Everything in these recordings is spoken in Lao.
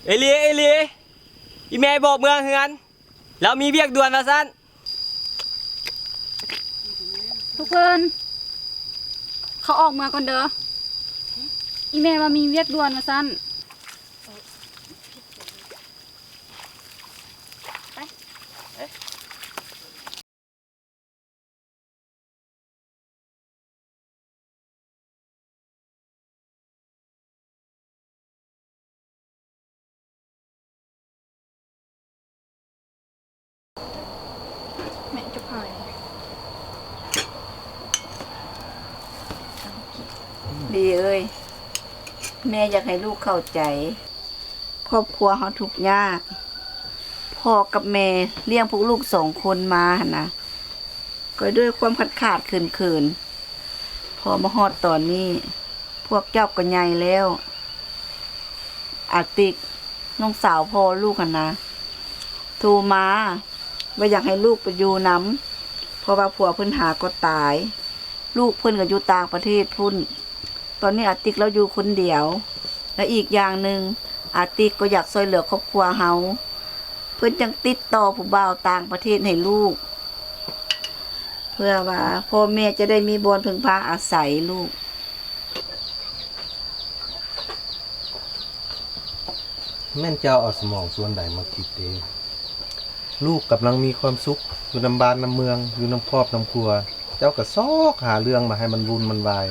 ເອເລ ເອເລ ອີແມ່ບອກເມືອເຮືອນ ລາວມີວຽກດ່ວນວ່າຊັ້ນ. ທຸກຄົນ ເຂົາອອກເມືອກ່ອນເດີ ອີແມ່ວ່າມີວຽກດ່ວນວ່າຊັ້ນ. ແມ່ຈະພາຍ ລີເອີຍ ແມ່ຢາກໃຫ້ລູກເຂົ້າໃຈ ຄອບຄົວເຮົາທຸກຍາກ ພໍ່ກັບແມ່ລ້ຽງພວກລູກສອງຄົນມາຫັ້ນນະ ກໍດ້ວຍຄວາມຂາດໆເຂີນໆ ພໍມາຮອດຕອນນີ້ ພວກເຈົ້າກໍໃຫຍ່ແລ້ວ. ອາຕິກ ນ້ອງສາວພໍ່ລູກຫັ້ນນະ ໂທມາວ່າຢາກໃຫ້ລູກໄປຢູ່ນຳ ເພາະວ່າຜົວເພິ່ນຫາກໍຕາຍ ລູກເພິ່ນກໍຢູ່ຕ່າງປະເທດພຸ້ນ. ຕອນນີ້ອາຕິກລາວຢູ່ຄົນດຽວ ແລະ ອີກຢ່າງໜຶ່ງ ອາຕິກກໍຢາກຊ່ວຍເຫຼືອຄອບຄົວເຮົາ ເພິ່ນຈັ່ງຕິດຕໍ່ຜູ້ບ່າວຕ່າງປະເທດໃຫ້ລູກ ເພື່ອວ່າພໍ່ແມ່ຈະໄດ້ມີບ່ອນເພິ່ງພາອາໄສລູກ. ແມ່ນເຈົ້າເອົາສະໝອງສ່ວນໃດມາຄິດເດ? ລູກກຳລັງມີຄວາມສຸກຢູ່ນຳບ້ານນຳເມືອງ ຢູ່ນຳຄອບນຳຄົວ ເຈົ້າກໍຊອກຫາເລື່ອງມາໃຫ້ມັນວຸ່ນມັນວາຍ.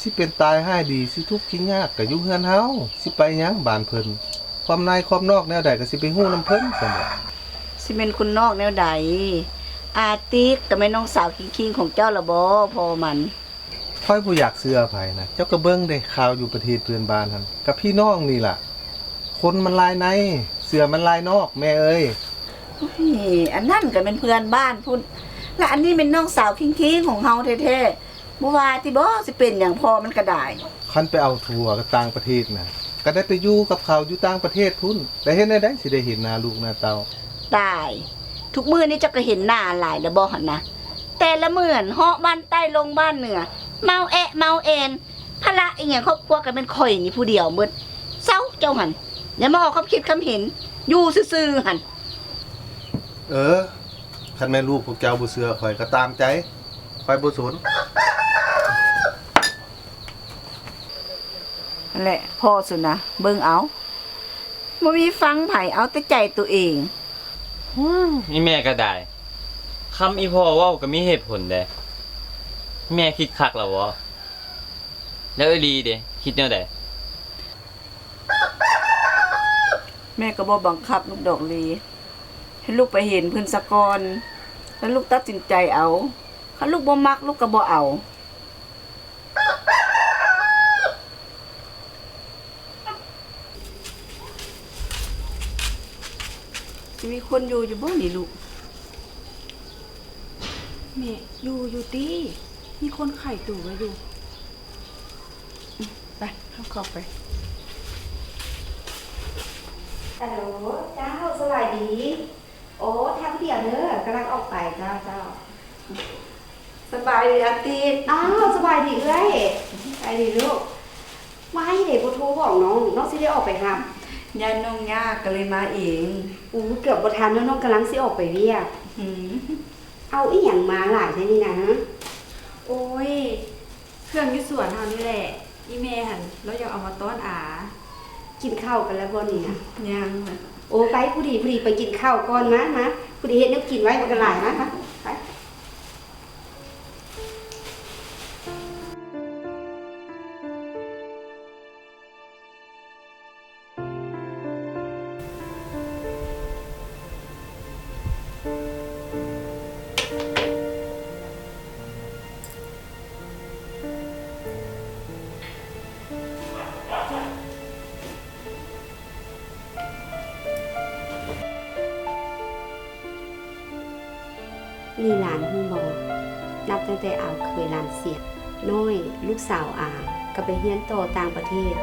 ຊິເປັນຕາຍຮ້າຍດີ ຊິທຸກຊິຍາກກໍຢູ່ເຮືອນເຮົາ ຊິໄປຫຍັງບ້ານເພິ່ນ ຄວາມໃນຄວາມນອກແນວໃດກໍຊິໄປຮູ້ນຳເພິ່ນຊັ້ນເດ. ຊິແມ່ນຄົນນອກແນວໃດ? ອາຕິກກໍແມ່ນນ້ອງສາວຄິງໆຂອງເຈົ້າລະບໍ ພໍ່ມັນ. ຂ້ອຍບໍ່ຢາກເຊື່ອໃຜນະ ເຈົ້າກໍເບິ່ງເດ້ ຂ່າວຢູ່ປະເທດເພື່ອນບ້ານຫັ້ນ ກັບພີ່ນ້ອງນີ້ລະ ຄົນມັນຫຼາຍໃນ ເສືອມັນຫຼາຍນອກ ແມ່ເອີຍ. ໂອ້ຍ ອັນນັ້ນກໍແມ່ນເພື່ອນບ້ານພຸ້ນ ລະອັນນີ້ແມ່ນນ້ອງສາວຄິງໆຂອງເຮົາແທ້ໆ ບໍ່ວ່າຕິບໍ ຊິເປັນຫຍັງພໍ່ມັນກໍໄດ້. ຄັນໄປເອົາຜົວກັບຕ່າງປະເທດນະ ກໍໄດ້ໄປຢູ່ກັບເຂົາຢູ່ຕ່າງປະເທດພຸ້ນ ແລ້ວເຮັດແນວໃດຊິໄດ້ເຫັນໜ້າລູກໜ້າເຕົ້າ? ຕາຍ ທຸກມື້ນີ້ເຈົ້າກໍເຫັນໜ້າຫຼາຍແລ້ວບໍ່ຫັ້ນນະ? ແຕ່ລະມື້ຫັ້ນ ເຫາະບ້ານໃຕ້ລົງບ້ານເໜືອ ເມົາແອະເມົາແອນ ພາລະອີ່ຫຍັງຄອບຄົວກໍແມ່ນຂ້ອຍນີ້ຜູ້ດຽວໝົດ. ເຊົາເຈົ້າຫັ້ນ ຢ່າມາອອກຄວາມຄິດຄຳເຫັນ ຢູ່ຊື່ໆຫັ້ນ. ເອີ ຄັນແມ່ນລູກພວກເຈົ້າບໍ່ເຊື່ອຂ້ອຍກໍຕາມໃຈ ຂ້ອຍບໍ່ສົນ. ຫັ້ນແຫຼະ ພໍ່ສຸນນະ ເບິ່ງເອົາ ບໍ່ມີຟັງໃຜ ເອົາແຕ່ໃຈໂຕເອງ. ອີ່ແມ່ກໍໄດ້ ຄຳອີ່ພໍ່ເວົ້າກໍມີເຫດຜົນເດ້. ແມ່ຄິດຄັກແລ້ວບໍ? ແລ້ວເອື້ອຍລີເດ ຄິດແນວໃດ? ແມ່ກໍບໍ່ບັງຄັບລູກດອກລີ ໃຫ້ລູກໄປເຫັນເພິ່ນສາກ່ອນ ແລ້ວລູກຕັດສິນໃຈເອົາ. ຄັນລູກບໍ່ມັກ ລູກກໍບໍ່ເອົາ. ຊິມີຄົນຢູ່ຢູ່ບໍ່ນີ້ລູກ? ແມ່ ຢູ່ຢູ່ຕິ ມີຄົນໄຂຕູໄວ້ຢູ່. ໄປ ເຮົາເຂົ້າໄປ. ຮັລໂຫຼ ເຈົ້າ ສະບາຍດີ. ໂອ້ ຖ້າຜູ້ດຽວເດີ ກຳລັງອອກໄປ. ເຈົ້າ ເຈົ້າ. ສະບາຍດີອາຕິກ. ອ້າວ ສະບາຍດີເອື້ອຍ. ສະບາຍດີລູກ. ມາໃຫ້ເດ ບໍ່ໂທບອກນ້ອງ ນ້ອງຊິໄດ້ອອກໄປຮັບ. ຢ້ານນ້ອງຍາກກໍເລີຍມາເອງ. ໂອ້ ເກືອບບໍ່ທັນແລ້ວ ນ້ອງກຳລັງຊິອອກໄປວຽກ. ຫືມ. ເອົາອີ່ຫຍັງມາຫຼາຍແທ້ນີ້ນະ? ໂອ້ຍ ເຄື່ອງຢູ່ສວນເຮົານີ້ແຫຼະ ອີ່ແມ່ຫັ້ນລາວຢາກເອົາມາຕ້ອນອາ. ກິນເຂົ້າກັນແລ້ວບໍ່ນີ້ນະ? ຍັງນະ. ໂອ້ ໄປ ຜູ້ດີ ຜູ້ດີ ໄປກິນເຂົ້າກ່ອນ ມາ ມາ ຜູ້ດີເຮັດແນວກິນໄວ້ບັກຫຼາຍ ມາ ມາ ໄປ. ນີ້ຫຼານຮູ້ບໍ່? ນັບຕັ້ງແຕ່ອາວເຂີຍຫຼານເສຍນ້ອຍ ລູກສາວອາກໍໄປຮຽນຕໍ່ຕ່າງປະເທດ,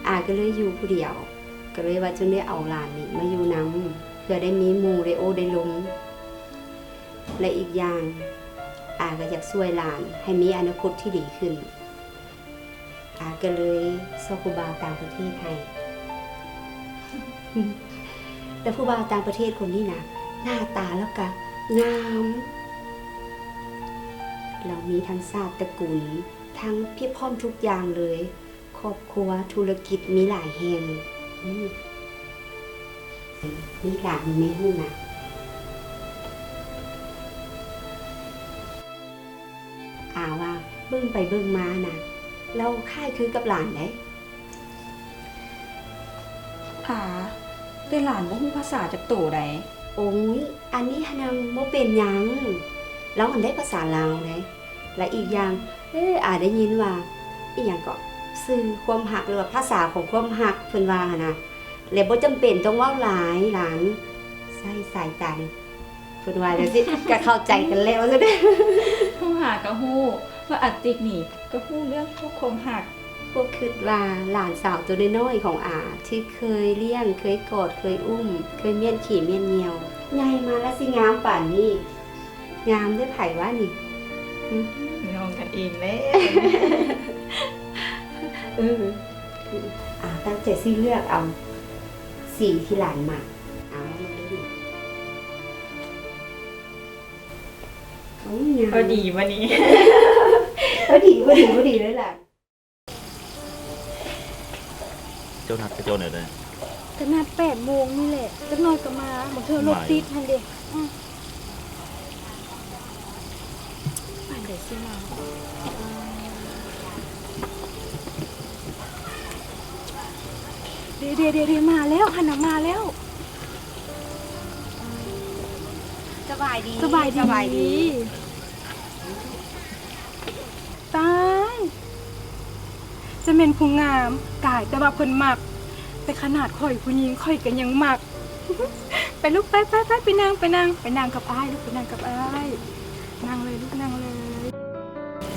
ອາກໍເລີຍຢູ່ຜູ້ດຽວ, ກໍເລີຍວ່າຈຶ່ງໄດ້ເອົາຫຼານນີ້ມາຢູ່ນຳ ເພື່ອໄດ້ມີໝູ່ໄດ້ໂອ້ໄດ້ລົມ. ແລະ ອີກຢ່າງ ອາກໍຢາກຊ່ວຍຫຼານໃຫ້ມີອະນາຄົດທີ່ດີຂຶ້ນ. ອາກໍເລີຍຊອກຜູ້ບ່າວຕ່າງປະເທດໃຫ້. ແຕ່ຜູ້ບ່າວຕ່າງປະເທດຄົນນີ້ນະ ໜ້າຕາລາວກະງາມ, ລາວມີທັງຊາດຕະກຸນ ທັງພຽບພ້ອມທຸກຢ່າງເລີຍ, ຄອບຄົວ, ທຸລະກິດ ມີຫຼາຍແຫ່ງ. ອືມ ມີຫຼານຢູ່ໃນຫ້ອງນະ. ອາວ່າເບິ່ງໄປເບິ່ງມານະ ລາວຄ້າຍຄືກັບຫຼານໃດ໋. ອາ ແຕ່ຫຼານບໍ່ຮູ້ພາສາຈັກໂຕໃດ໋. ໂອ້ຍ ອັນນີ້ຫັ້ນນະບໍ່ເປັນຫຍັງ, ລາວຫັ້ນໄດ້ພາສາລາວໃດ໋. ແລະ ອີກຢ່າງ ເອີ ອາໄດ້ຍິນວ່າ ອີ່ຫຍັງເກາະ ສື່ຄວາມຮັກ ຫຼືວ່າພາສາຂອງຄວາມຮັກ ເພິ່ນວ່າຫັ້ນນະ. ແລະ ບໍ່ຈຳເປັນຕ້ອງເວົ້າຫຼາຍ ຫຼານໃຊ້ສາຍຕານີ້ ເພິ່ນວ່າຈັ່ງຊີ້ ກໍເຂົ້າໃຈກັນແລ້ວຊັ້ນເດ້. ຜູ້ຫາກໍຮູ້ວ່າອາຕິກນີ້ກໍຮູ້ເລື່ອງພວກຄວາມຮັກ. ພວກຄິດວ່າຫຼານສາວໂຕນ້ອຍໆຂອງອາ ທີ່ເຄີຍລ້ຽງ, ເຄີຍກອດ, ເຄີຍອຸ້ມ, ເຄີຍມ້ຽນຂີ້ມ້ຽນຍ່ຽວ ໃຫຍ່ມາແລ້ວຊິງາມປານນີ້. ງາມເດ້ໃຜວ່ານີ້? ຫຶ? ຍ້ອງກັນເອງແລ້ວ. ເອີ ອາ ຕັ້ງໃຈຊິເລືອກເອົາສີທີ່ຫຼານມັກ. ເອົາ ໂອ້ຍ ງາມ ພໍດີບໍ່ນີ້? ພໍດີ ພໍດີ ພໍດີເລີຍລະ. ເຈົ້ານັດເຂົາເຈົ້າແນວໃດ? ກໍນັດແປດໂມງນີ້ແຫຼະ, ຈັກໜ່ອຍກໍມາ, ບາງເທື່ອລົດຕິດຫັ້ນເດ. ອືມ ປານໃດຊິມາ? ເດ ເດ ເດ ເດ ມາແລ້ວ, ຫັ້ນນະ ມາແລ້ວ. ສະບາຍດີ. ສະບາຍດີ. ສະບາຍດີ. ຕາຍ ຈະແມ່ນຜູ້ງາມ ກາຍແຕ່ວ່າເພິ່ນມັກ, ແຕ່ຂະໜາດຂ້ອຍຜູ້ຍິງ ຂ້ອຍກໍຍັງມັກ. ໄປລູກ ໄປ ໄປ ໄປ ໄປນັ່ງ ໄປນັ່ງ ໄປນັ່ງກັບອ້າຍລູກ ໄປນັ່ງກັບອ້າຍ. ນັ່ງເລີຍລູກ ນັ່ງເລີຍ.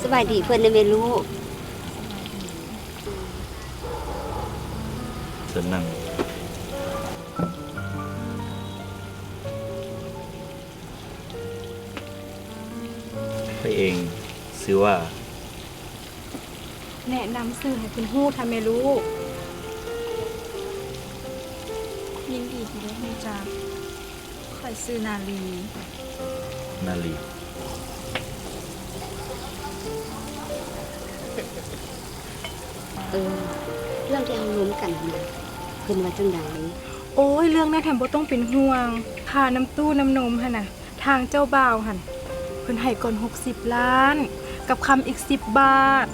ສະບາຍດີເພິ່ນແດ່ແມ່ລູກ. ເຊີນນັ່ງ. ຂ້ອຍເອງຊື່ວ່າ ແນະນຳຊື່ໃຫ້ເພິ່ນຮູ້ເຖາະແມ່ລູກ. ຍິນດີທີ່ໄດ້ຮູ້ຈັກ. ຂ້ອຍຊື່ນາລີ. ນາລີ. ເອີ ເລື່ອງທີ່ເຮົາລົມກັນຫັ້ນນະ ເພິ່ນວ່າຈັ່ງໃດ? ໂອ້ຍ ເລື່ອງນັ້ນຫັ້ນບໍ່ຕ້ອງເປັນຫ່ວງ. ຄ່ານ້ຳຕູ້ນ້ຳນົມຫັ້ນນະ ທາງເຈົ້າບ່າວຫັ້ນ ເພິ່ນໃຫ້ກ່ອນຫົກສິບລ້ານ ກັບຄຳອີກສິບບາດ.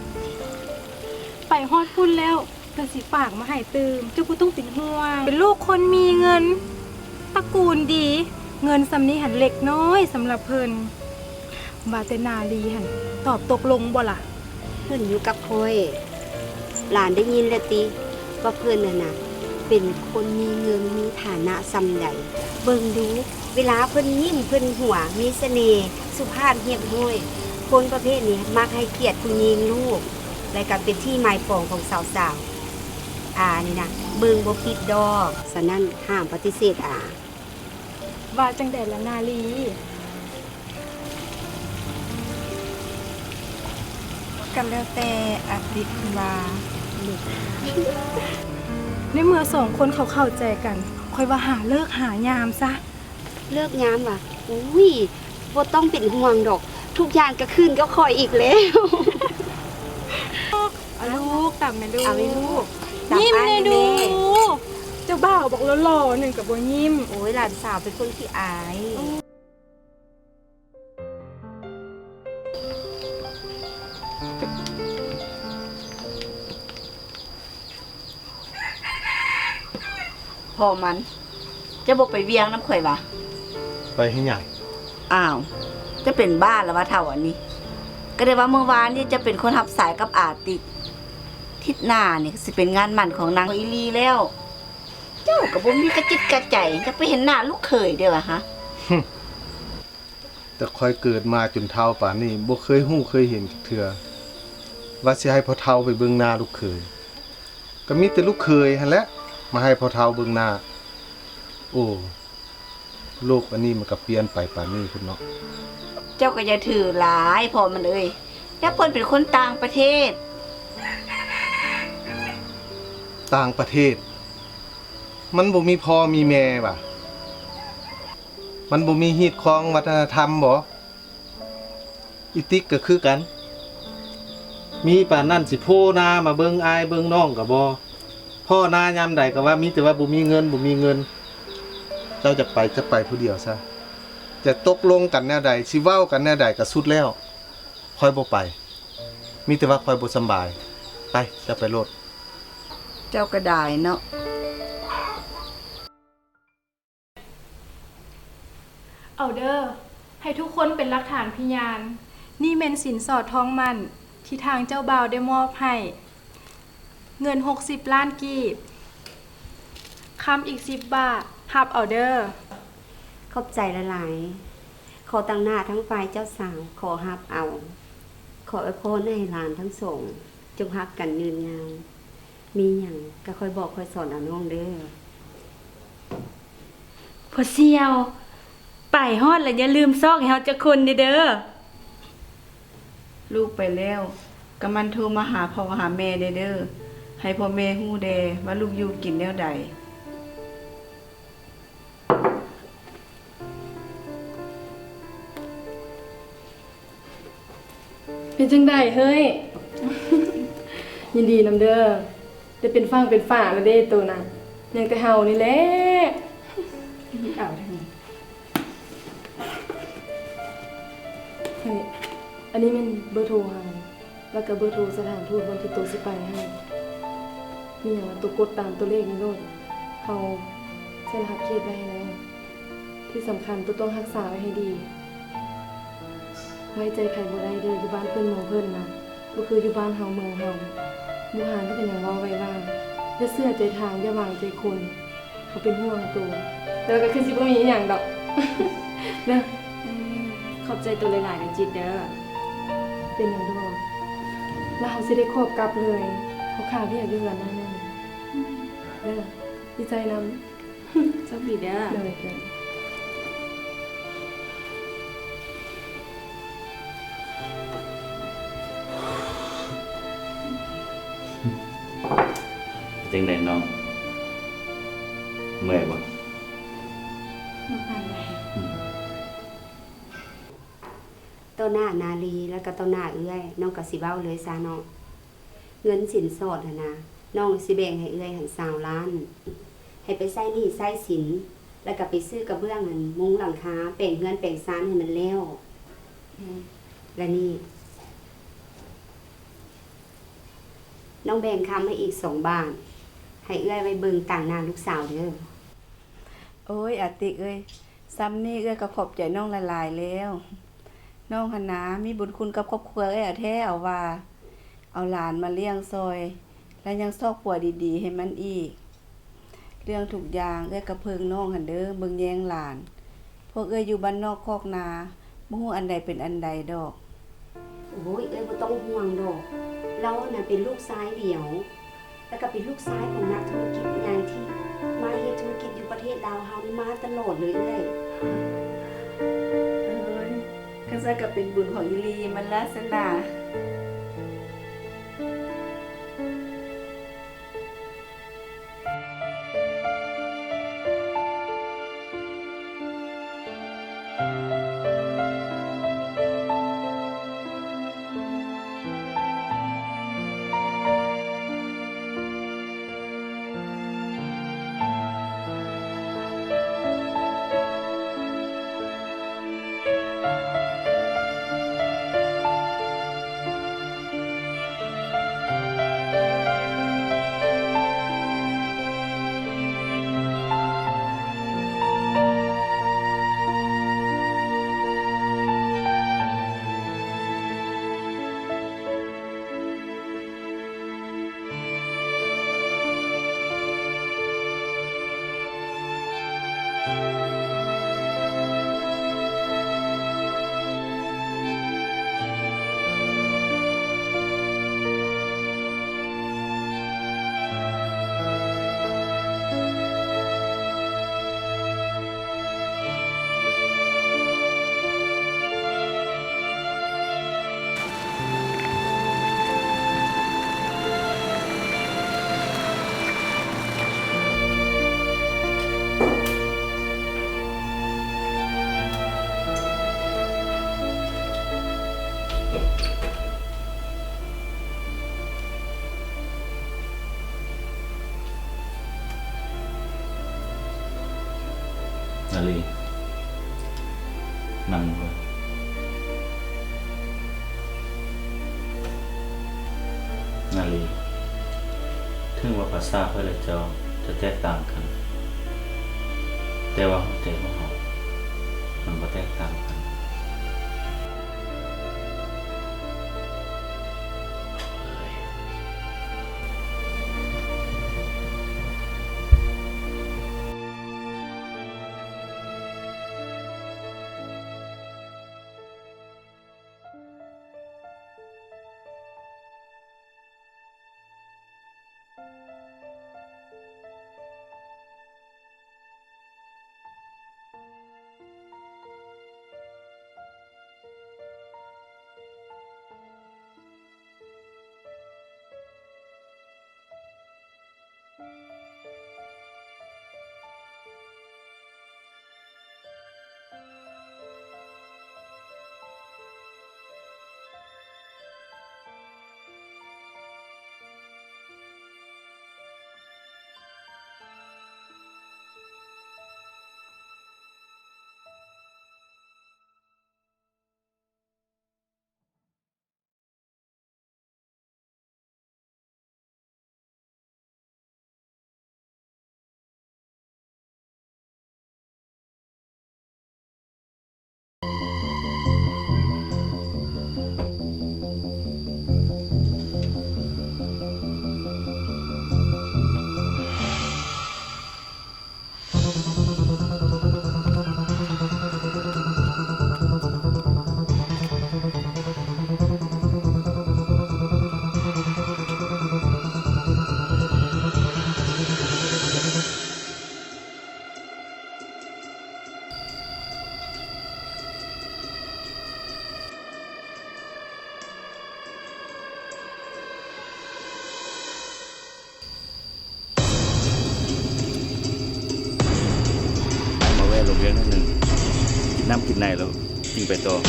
ໄປຮອດພຸ້ນແລ້ວ ເພິ່ນຊິຝາກມາໃຫ້ຕື່ມ, ເຈົ້າບໍ່ຕ້ອງເປັນຫ່ວງ. ເປັນລູກຄົນມີເງິນ ຕະກູນດີ, ເງິນສ່ຳນີ້ຫັ້ນເລັກນ້ອຍສຳລັບເພິ່ນ. ວ່າແຕ່ນາລີຫັ້ນຕອບຕົກລົງບໍ່ລະ? ຂຶ້ນຢູ່ກັບຂ້ອຍ. ຫຼານໄດ້ຍິນແລ້ວຕິ ວ່າເພິ່ນຫັ້ນນະ ເປັນຄົນມີເງິນມີຖານະສ່ຳໃດ. ເບິ່ງດູ ເວລາເພິ່ນຍິ້ມ ເພິ່ນຫົວ ມີສະເໜ່ ສຸພາບຮຽບຮ້ອຍ. ຄົນປະເພດນີ້ມັກໃຫ້ກຽດຜູ້ຍິງລູກ ແລະ ກໍເປັນທີ່ໝາຍປອງຂອງສາວໆ. ອານີ້ນະ ເບິ່ງບໍ່ຜິດດອກ. ສະນັ້ນຫ້າມປະຕິເສດອາ. ວ່າຈັ່ງໃດລະນາລີ? ກໍແລ້ວແຕ່ອາທິດເພິ່ນວ່າ. ໃນເມື່ອສອງຄົນເຂົາເຂົ້າໃຈກັນ, ຂ້ອຍວ່າຫາເລີກຫາຍາມຊະ. ເລີກຍາມຫວາ? ອຸ້ຍ, ບໍ່ຕ້ອງເປັນຫ່ວງດອກ, ທຸກຢ່າງກໍຄືນກັບຂ້ອຍອີກແລ້ວ. ເອົາລູກ ຕຳແມ່ລູກ. ເອົາແມ່ລູກ ຕຳອ້າຍແດ່. ຍິ້ມແດ່ດູ. ເຈົ້າບ່າວບັກຫຼໍ່ໆ ໜຶ່ງກໍບໍ່ຍິ້ມ. ໂອ້ຍ ຫຼານສາວເປັນຄົນຂີ້ອາຍ. ພໍ່ມັນ ເຈົ້າບໍ່ໄປວຽງນຳຂ້ອຍຫວາ? ໄປເຮັດຫຍັງ? ອ້າວ ເຈົ້າເປັນບ້າລະຫວາເຖົ້າອັນນີ້? ກໍໄດ້ວ່າມື້ວານນີ້ເຈົ້າເປັນຄົນຮັບສາຍກັບອາຕິກ, ທິດໜ້ານີ້ກໍຊິເປັນງານໝັ້ນຂອງນາງອີ່ຫຼີແລ້ວ. ເຈົ້າກໍບໍ່ມີກະຈິດກະໃຈ ຢາກໄປເຫັນໜ້າລູກເຂີຍເດ້ຫວາຫະ? ແຕ່ຂ້ອຍເກີດມາຈົນເຖົ້າປານນີ້ ບໍ່ເຄີຍຮູ້ເຄີຍເຫັນຈັກເທື່ອ ວ່າຊິໃຫ້ພໍ່ເຖົ້າໄປເບິ່ງໜ້າລູກເຂີຍ. ກໍມີແຕ່ລູກເຂີຍຫັ້ນແຫຼະມາໃຫ້ພໍ່ເຖົ້າເບິ່ງໜ້າ. ໂອ້ ໂລກອັນນີ້ມັນກໍປ່ຽນໄປປານນີ້ພຸ້ນເນາະ. ເຈົ້າກໍຢ່າຖືຫຼາຍພໍ່ມັນເອີຍ, ແລ້ວເພິ່ນເປັນຄົນຕ່າງປະເທດ. ຕ່າງປະເທດ? ມັນບໍ່ມີພໍ່ມີແມ່ຫວາ? ມັນບໍ່ມີຮີດຄອງວັດທະນະທຳບໍ? ອີຕິກກໍຄືກັນ, ມີປານນັ້ນຊິໂພໜ້າມາເບິ່ງອ້າຍເບິ່ງນ້ອງກໍບໍ່. ພໍ້ໜ້າຍາມໃດກໍວ່າມີແຕ່ວ່າບໍ່ມີເງິນ, ບໍ່ມີເງິນ. ເຈົ້າຈະໄປ, ຈະໄປຜູ້ດຽວຊະ. ຈະຕົກລົງກັນແນວໃດ, ຊິເວົ້າກັນແນວໃດກໍສຸດແລ້ວ. ຂ້ອຍບໍ່ໄປ. ມີແຕ່ວ່າຂ້ອຍບໍ່ສຳບາຍ. ໄປ, ເຈົ້າໄປໂລດ. ເຈົ້າກໍດາຍເນາະ. ເອົາເດີ, ໃຫ້ທຸກຄົນເປັນຫຼັກຖານພະຍານ. ນີ້ແມ່ນສິນສອດທອງໝັ້ນທີ່ທາງເຈົ້າບ່າວໄດ້ມອບໃຫ້. ເງິນຫົກສິບລ້ານກີບ, ຄຳອີກສິບບາດ, ຮັບເອົາເດີ. ຂອບໃຈຫຼາຍໆ. ຂໍຕາງໜ້າທັງຝ່າຍເຈົ້າສາວ ຂໍຮັບເອົາ. ຂໍອວຍພອນໃຫ້ຫຼານທັງສອງ ຈົ່ງຮັກກັນຍືນຍາວ. ມີຫຍັງກໍຄ່ອຍບອກຄ່ອຍສອນເອົານ້ອງເດີ. ພໍ່ສ່ຽວ, ໄປຮອດແລ້ວຢ່າລືມຊອກໃຫ້ເຮົາຈັກຄົນແດ່ເດີ. ລູກໄປແລ້ວກໍໝັ່ນໂທມາຫາພໍ່ຫາແມ່ແດ່ເດີ, ໃຫ້ພໍ່ແມ່ຮູ້ແດ່ວ່າລູກຢູ່ກິນແນວໃດ. ເປັນຈັ່ງໃດເຮີ້ຍ? ຍິນດີນຳເດີ, ໄດ້ເປັນຝັ່ງເປັນຝາແລ້ວເດ້ໂຕນະ, ຍັງແຕ່ເຮົານີ້ແຫຼະ. ເອົາທາງນີ້. ເຮີ້ຍ, ອັນນີ້ແມ່ນເບີໂທເຮົາ. ແລ້ວກໍເບີໂທສະຖານທູດບ່ອນທີ່ໂຕຊິໄປຫັ້ນ. ມີຫຍັງລະໂຕກົດຕາມຕົວເລກນີ້ໂລດ. ເຮົາໃສ່ລະຫັດເຂດໄວ້ໃຫ້ແລ້ວ. ທີ່ສຳຄັນໂຕຕ້ອງຮັກສາໄວ້ໃຫ້ດີ. ໄວ້ໃຈໃຜບໍ່ໄດ້ເດີ, ຢູ່ບ້ານເພິ່ນເມືອງເພິ່ນນະ ບໍ່ຄືຢູ່ບ້ານເຮົາເມືອງເຮົາ. ບູຮານເພິ່ນກໍຍັງເວົ້າໄວ້ວ່າ ຢ່າເຊື່ອໃຈທາງ, ຢ່າວາງໃຈຄົນ. ເຮົາເປັນຫ່ວງໂຕ. ແຕ່ວ່າກໍຄືຊິບໍ່ມີອີ່ຫຍັງດອກເດີ. ເອີ ຂອບໃຈໂຕຫຼາຍໆ ນາຈິດເດີ. ເປັນຫຍັງດອກ. ແລ້ວເຮົາຊິໄດ້ຂອບກັບເລີຍ, ເຮົາຄາວຽກຢູ່ເຮືອນໜ້ອຍໜຶ່ງເດີ. ດີໃຈນຳ. ໂຊກດີເດີ. ໂດຍ ໂດຍ. ເປັນຈັ່ງໃດນ້ອງ? ເມື່ອຍບໍ່? ບໍ່ປານໃດ. ອືມ. ຕໍ່ໜ້ານາລີ ແລ້ວກໍຕໍ່ໜ້າເອື້ອຍ, ນ້ອງກໍຊິເວົ້າເລີຍຊະເນາະ. ເງິນສິນສອດຫັ້ນນະ, ນ້ອງຊິແບ່ງໃຫ້ເອື້ອຍຫັ້ນຊາວລ້ານ, ໃຫ້ໄປໃຊ້ໜີ້ໃຊ້ສິນ, ແລ້ວກໍໄປຊື້ກະເບື້ອງຫັ້ນ ມຸງຫຼັງຄາ, ແປງເຮືອນແປງຊານໃຫ້ມັນແລ້ວ. ອືມ. ແລະນີ້ ນ້ອງແບ່ງຄຳໃຫ້ອີກສອງບາດ, ໃຫ້ເອື້ອຍໄວ້ເບິ່ງຕາງໜ້າລູກສາວເດີ. ໂອ້ຍ ອາຕິກເອີຍ, ຊ່ຳນີ້ເອື້ອຍກໍຂອບໃຈນ້ອງຫຼາຍໆແລ້ວ. ນ້ອງຫັ້ນນາ ມີບຸນຄຸນກັບຄອບຄົວເອື້ອຍແທ້ເອົາວ່າ. ເອົາຫຼານມາລ້ຽງຊ່ອຍ ແລະຍັງຊອກຜົວດີໆໃຫ້ມັນອີກ. ເລື່ອງທຸກຢ່າງເອື້ອຍກໍເພິ່ງນ້ອງຫັ້ນເດີ ເບິ່ງແຍງຫຼານ. ພວກເອື້ອຍຢູ່ບ້ານນອກຄອກນາ ບໍ່ຮູ້ອັນໃດເປັນອັນໃດດອກ. ໂອ້ຍ ເອື້ອຍບໍ່ຕ້ອງຫ່ວງດອກ, ລາວຫັ້ນນະເປັນລູກຊາຍດຽວ ແລ້ວກໍເປັນລູກຊາຍຂອງນັກທຸລະກິດໃຫຍ່ທີ່ມາເຮັດທຸລະກິດຢູ່ປະເທດລາວເຮົານີ້ມາຕະຫຼອດເລີຍເອື້ອຍ. ເອີຍ ຄັນຊັ້ນກໍເປັນບຸນຂອງອີ່ຫຼີມັນລະຊັ້ນນາ. ລີ ນັ່ງເບິ່ງ ນາລີ ເຖິງວ່າພາສາຂ້ອຍແລະເຈົ້າຈະແຕກຕ່າງກັນ, ແຕ່ວ່າຫົວໃຈຂອງເຮົາມັນບໍ່ແຕກຕ່າງກັນ. ມາແວ່ໂຮງຮຽນໜ້ອຍໜຶ່ງ, ກິນນ້ຳກິນໃນແລ້ວຈຶ່ງໄປຕໍ່.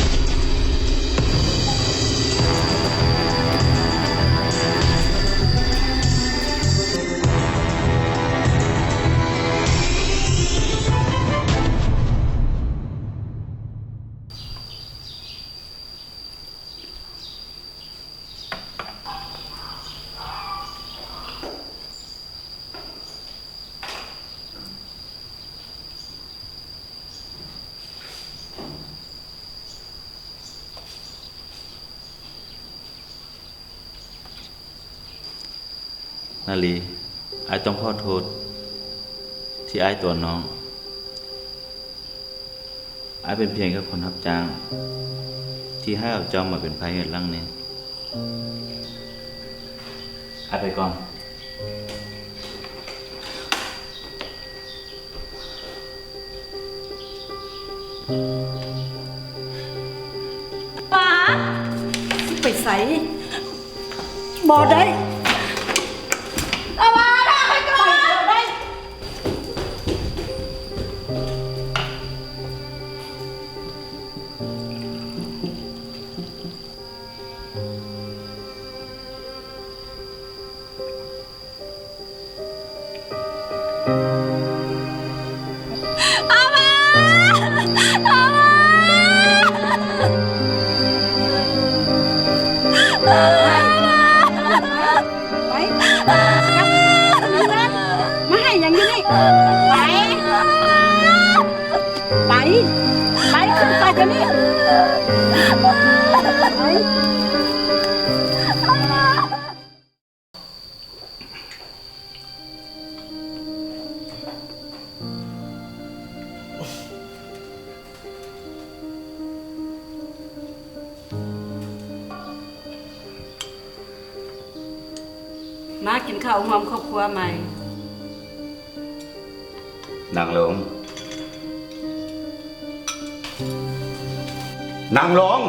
ນາລີ, ອ້າຍຕ້ອງຂໍໂທດທີ່ອ້າຍຕົວະນ້ອງ. ອ້າຍເປັນພຽງແຕ່ຄົນຮັບຈ້າງທີ່ໃຫ້ເອົາເຈົ້າມາເປັນພາເຫດຫຼັງນີ້. ອ້າຍໄປກ່ອນ. ປ້າ ຊິໄປໃສ? ບໍ່ໄດ້ ອາວາ ໄປກ່ອນ ໄປ ອາວາ ອາວາ ອາວາ ໄປ ມາໃຫ້ຫຍັງຢູ່ນີ້? ໄປ ໄປ ໄປ ຂຶ້ນໄປດຽວນີ້ ໄປ. ມາກິນເຂົ້າຮ່ວມຄອບຄົວໃໝ່. ນັ່ງລົງ ນັ່ງລົງ.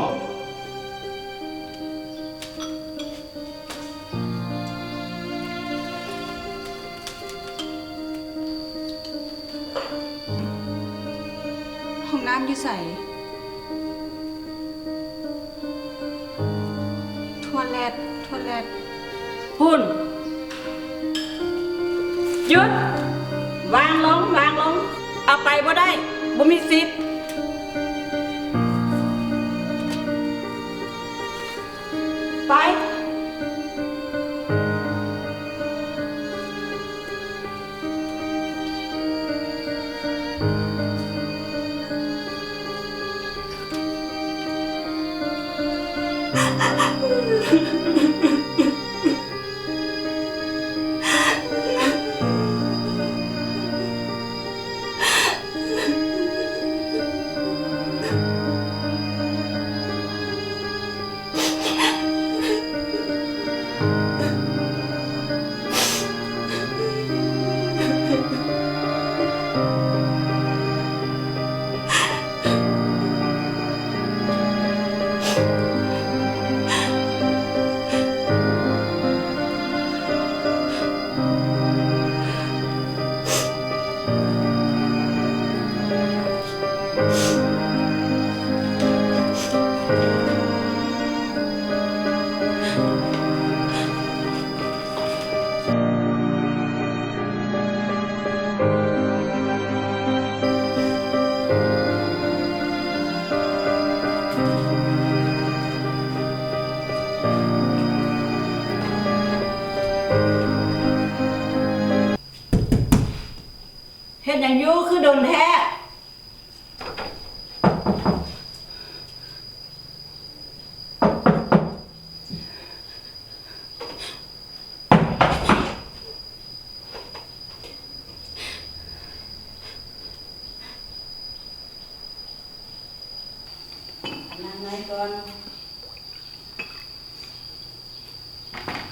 ຫ້ອງນ້ຳຢູ່ໃສ? ທວເລັດ ທວເລັດ ພຸ້ນ. ຢຸດ! ວາງລົງ ວາງລົງ. ເອົາໄປບໍ່ໄດ້. ບໍ່ມີສິດ. ໄປ. ເຮັດຫຍັງຢູ່ ຄືດົນແທ້? ນັ່ງໃນກ່ອນ.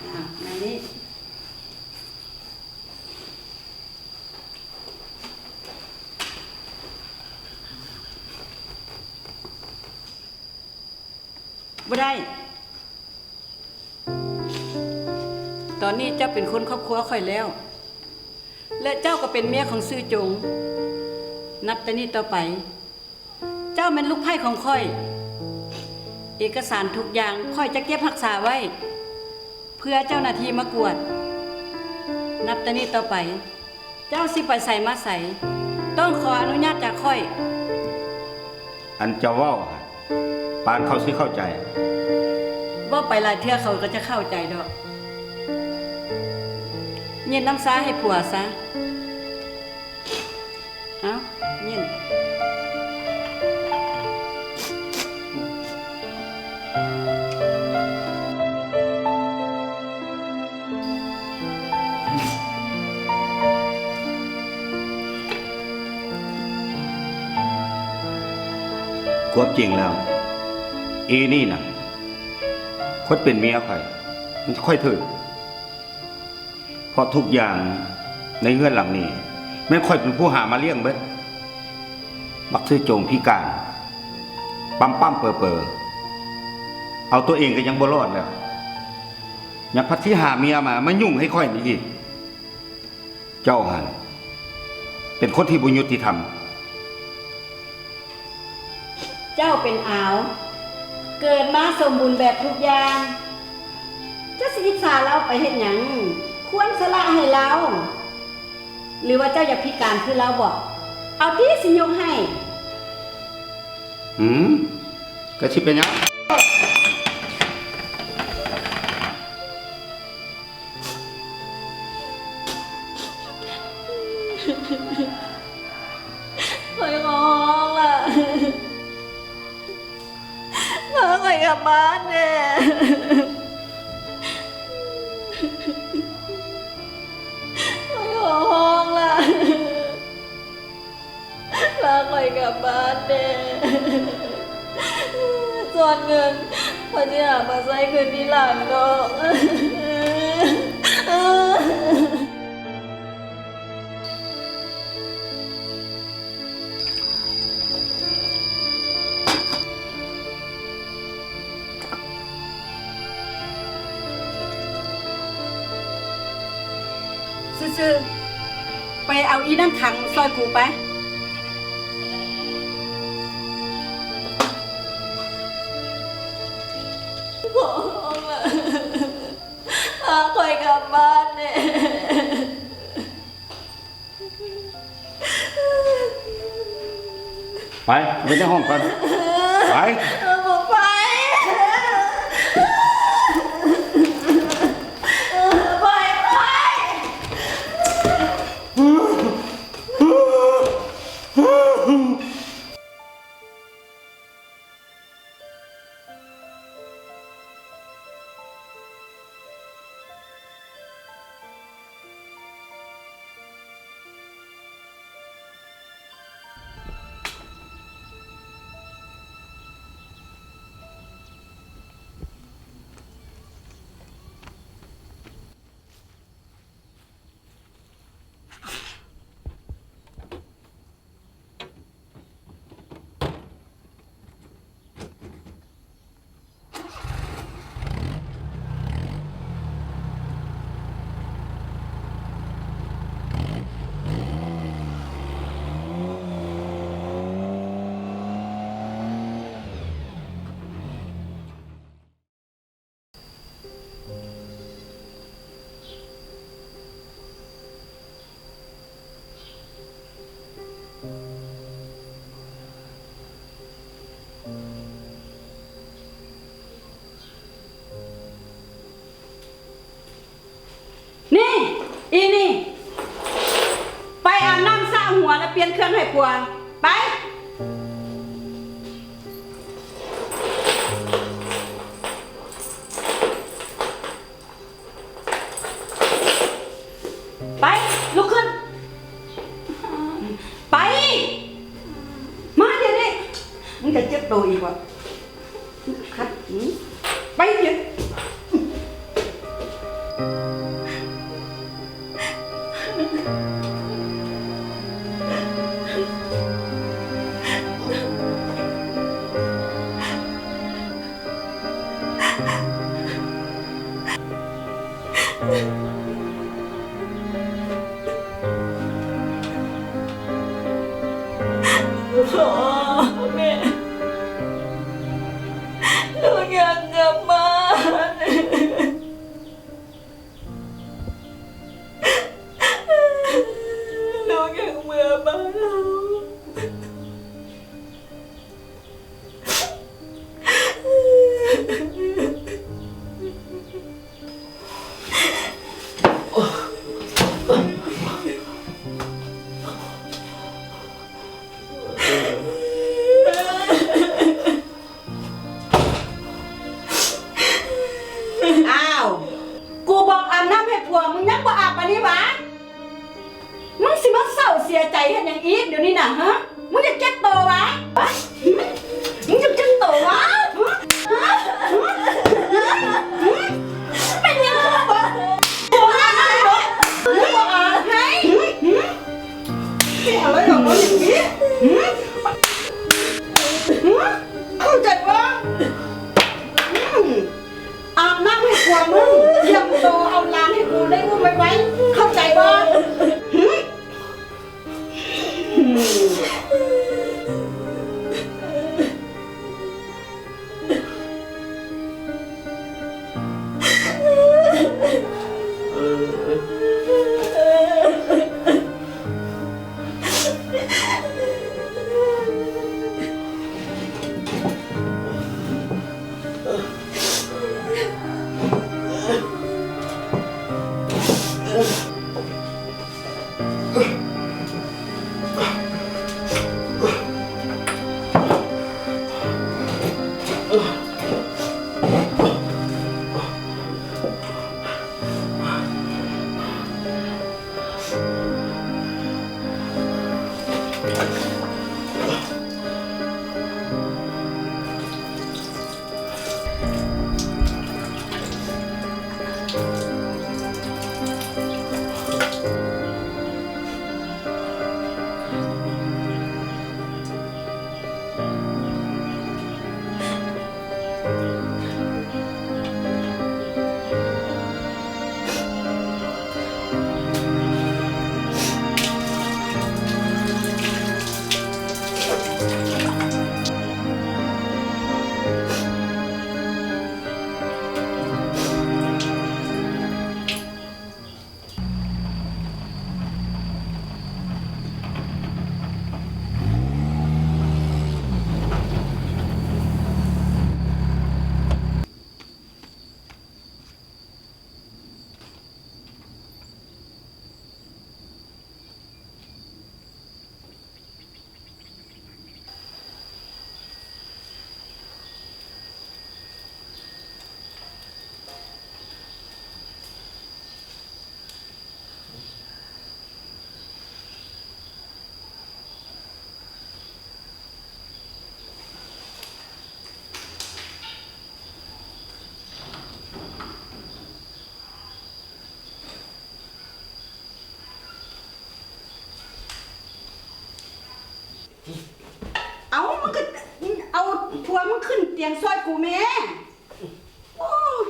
ອ່າ ມານີ້. ບໍ່ໄດ້. ຕອນນີ້ເຈົ້າເປັນຄົນຄອບຄົວຂ້ອຍແລ້ວ ແລະ ເຈົ້າກໍເປັນເມຍຂອງຊື່ຈົງ. ນັບແຕ່ນີ້ຕໍ່ໄປ ເຈົ້າແມ່ນລູກໃພ້ຂອງຂ້ອຍ. ເອກະສານທຸກຢ່າງຂ້ອຍຈະເກັບຮັກສາໄວ້ ເພື່ອເຈົ້າໜ້າທີ່ມາກວດ. ນັບແຕ່ນີ້ຕໍ່ໄປ ເຈົ້າຊິໄປໃສມາໃສ ຕ້ອງຂໍອະນຸຍາດຈາກຂ້ອຍ. ອັນເຈົ້າເວົ້າຫັ້ນ ປານເຂົາຊິເຂົ້າໃຈ? ເວົ້າໄປຫຼາຍເທື່ອເຂົາກໍຈະເຂົ້າໃຈດອກ. ເຢັດນ້ຳຊາໃຫ້ຜົວຊະ. ເອົ້າ ຍິນ. ຄວາມຈິງແລ້ວ ອີ່ນີ້ນະ ຄົນເປັນເມຍຂ້ອຍ ມັນຂ້ອຍຖືກ. ເພາະທຸກຢ່າງໃນເຮືອນຫຼັງນີ້ ແມ່ນຂ້ອຍເປັນຜູ້ຫາມາລ້ຽງເບິດ. ບັກຊື່ໂຈງພິການ ປ້ຳໆເປີໆ ເອົາຕົວເອງກໍຍັງບໍ່ລອດແລ້ວ ຍັງພັດຊິຫາເມຍມາ ມາຫຍຸ້ງໃຫ້ຂ້ອຍນີ້ອີກ. ເຈົ້າຫັ້ນເປັນຄົນທີ່ບໍ່ຍຸຕິທຳ. ເຈົ້າເປັນອາວ ເກີດມາສົມບູນແບບທຸກຢ່າງ ເຈົ້າຊິອິດສາລາວໄປເຮັດຫຍັງ? ຄວນສະລະໃຫ້ລາວ ຫຼືວ່າເຈົ້າຢາກພິການຄືລາວບໍ? ເອົາຕິ ຊິຍົກໃຫ້. ຫືມ ກະຊິເປັນຫຍັງ? ຂ້ອຍຂໍຮ້ອງລະ ພາຂ້ອຍກັບບ້ານແດ່ ຂ້ອຍຂໍຮ້ອງລະ. ພາຂ້ອຍກັບບ້ານແດ່ ສ່ວນເງິນຂ້ອຍຊິຫາມາໃຊ້ຄືນທີຫຼັງດອກ. ຊື່ໆ ໄປເອົາອີ່ນັ້ນຂັງຊ່ອຍກູໄປ. ພໍ່ລະ ພາຂ້ອຍກັບບ້ານແດ່. ໄປ ໄປໃນຫ້ອງກ່ອນ ໄປ. ບໍ່ໄປ ບໍ່ໄປ. ນີ້ ອີນີ້ ໄປອາບນ້ຳສະຫົວ ແລ້ວປ່ຽນເຄື່ອງໃຫ້ຜົວ ໄປ. ໄປ ລຸກຂຶ້ນ ໄປ ມາດຽວນີ້. ມຶງຈະເຈັບໂຕອີກວະ? ຄັດ ໄປດຽວ. ພໍ່ ແມ່ ລູກຢາກກັບບ້ານ ລູກຢາກເມືອບ້ານເຮົາ. ອ້າວ ກູບອກອາບນ້ຳໃຫ້ຜົວ ມຶງຍັງບໍ່ອາບປານນີ້ຫວາ? ມຶງຊິມາເສົ້າເສຍໃຈເຮັດຫຍັງອີກດຽວນີ້ນະ ຮະ? ມຶງຢາກເຈັບໂຕຫວາ? ມຶງຢາກເຈັບໂຕຫວາ? ຮະ? ຮະ? ຮະ? ເປັນຫຍັງຄືບໍ່ບອກ? ບໍ່ອາບນ້ຳໃຫ້ເນາະ ບໍ່ອາບໃຫ້. ຮະ? ຮະ? ເປັນຫຍັງເລີຍເນາະ ບໍ່ຢ່າງນີ້. ຮະ? ຮະ? ເຂົ້າໃຈບໍ່? ອືມ. ອາບນ້ຳໃຫ້ຜົວມຶງ ຕຽມໂຕເອົາຫຼານໃຫ້ກູໄດ້ອຸ້ມໄວໆ ເຂົ້າໃຈບໍ່? ຫື? ຕຽງຊ່ອຍກູແມ່. ໂອ້ຍ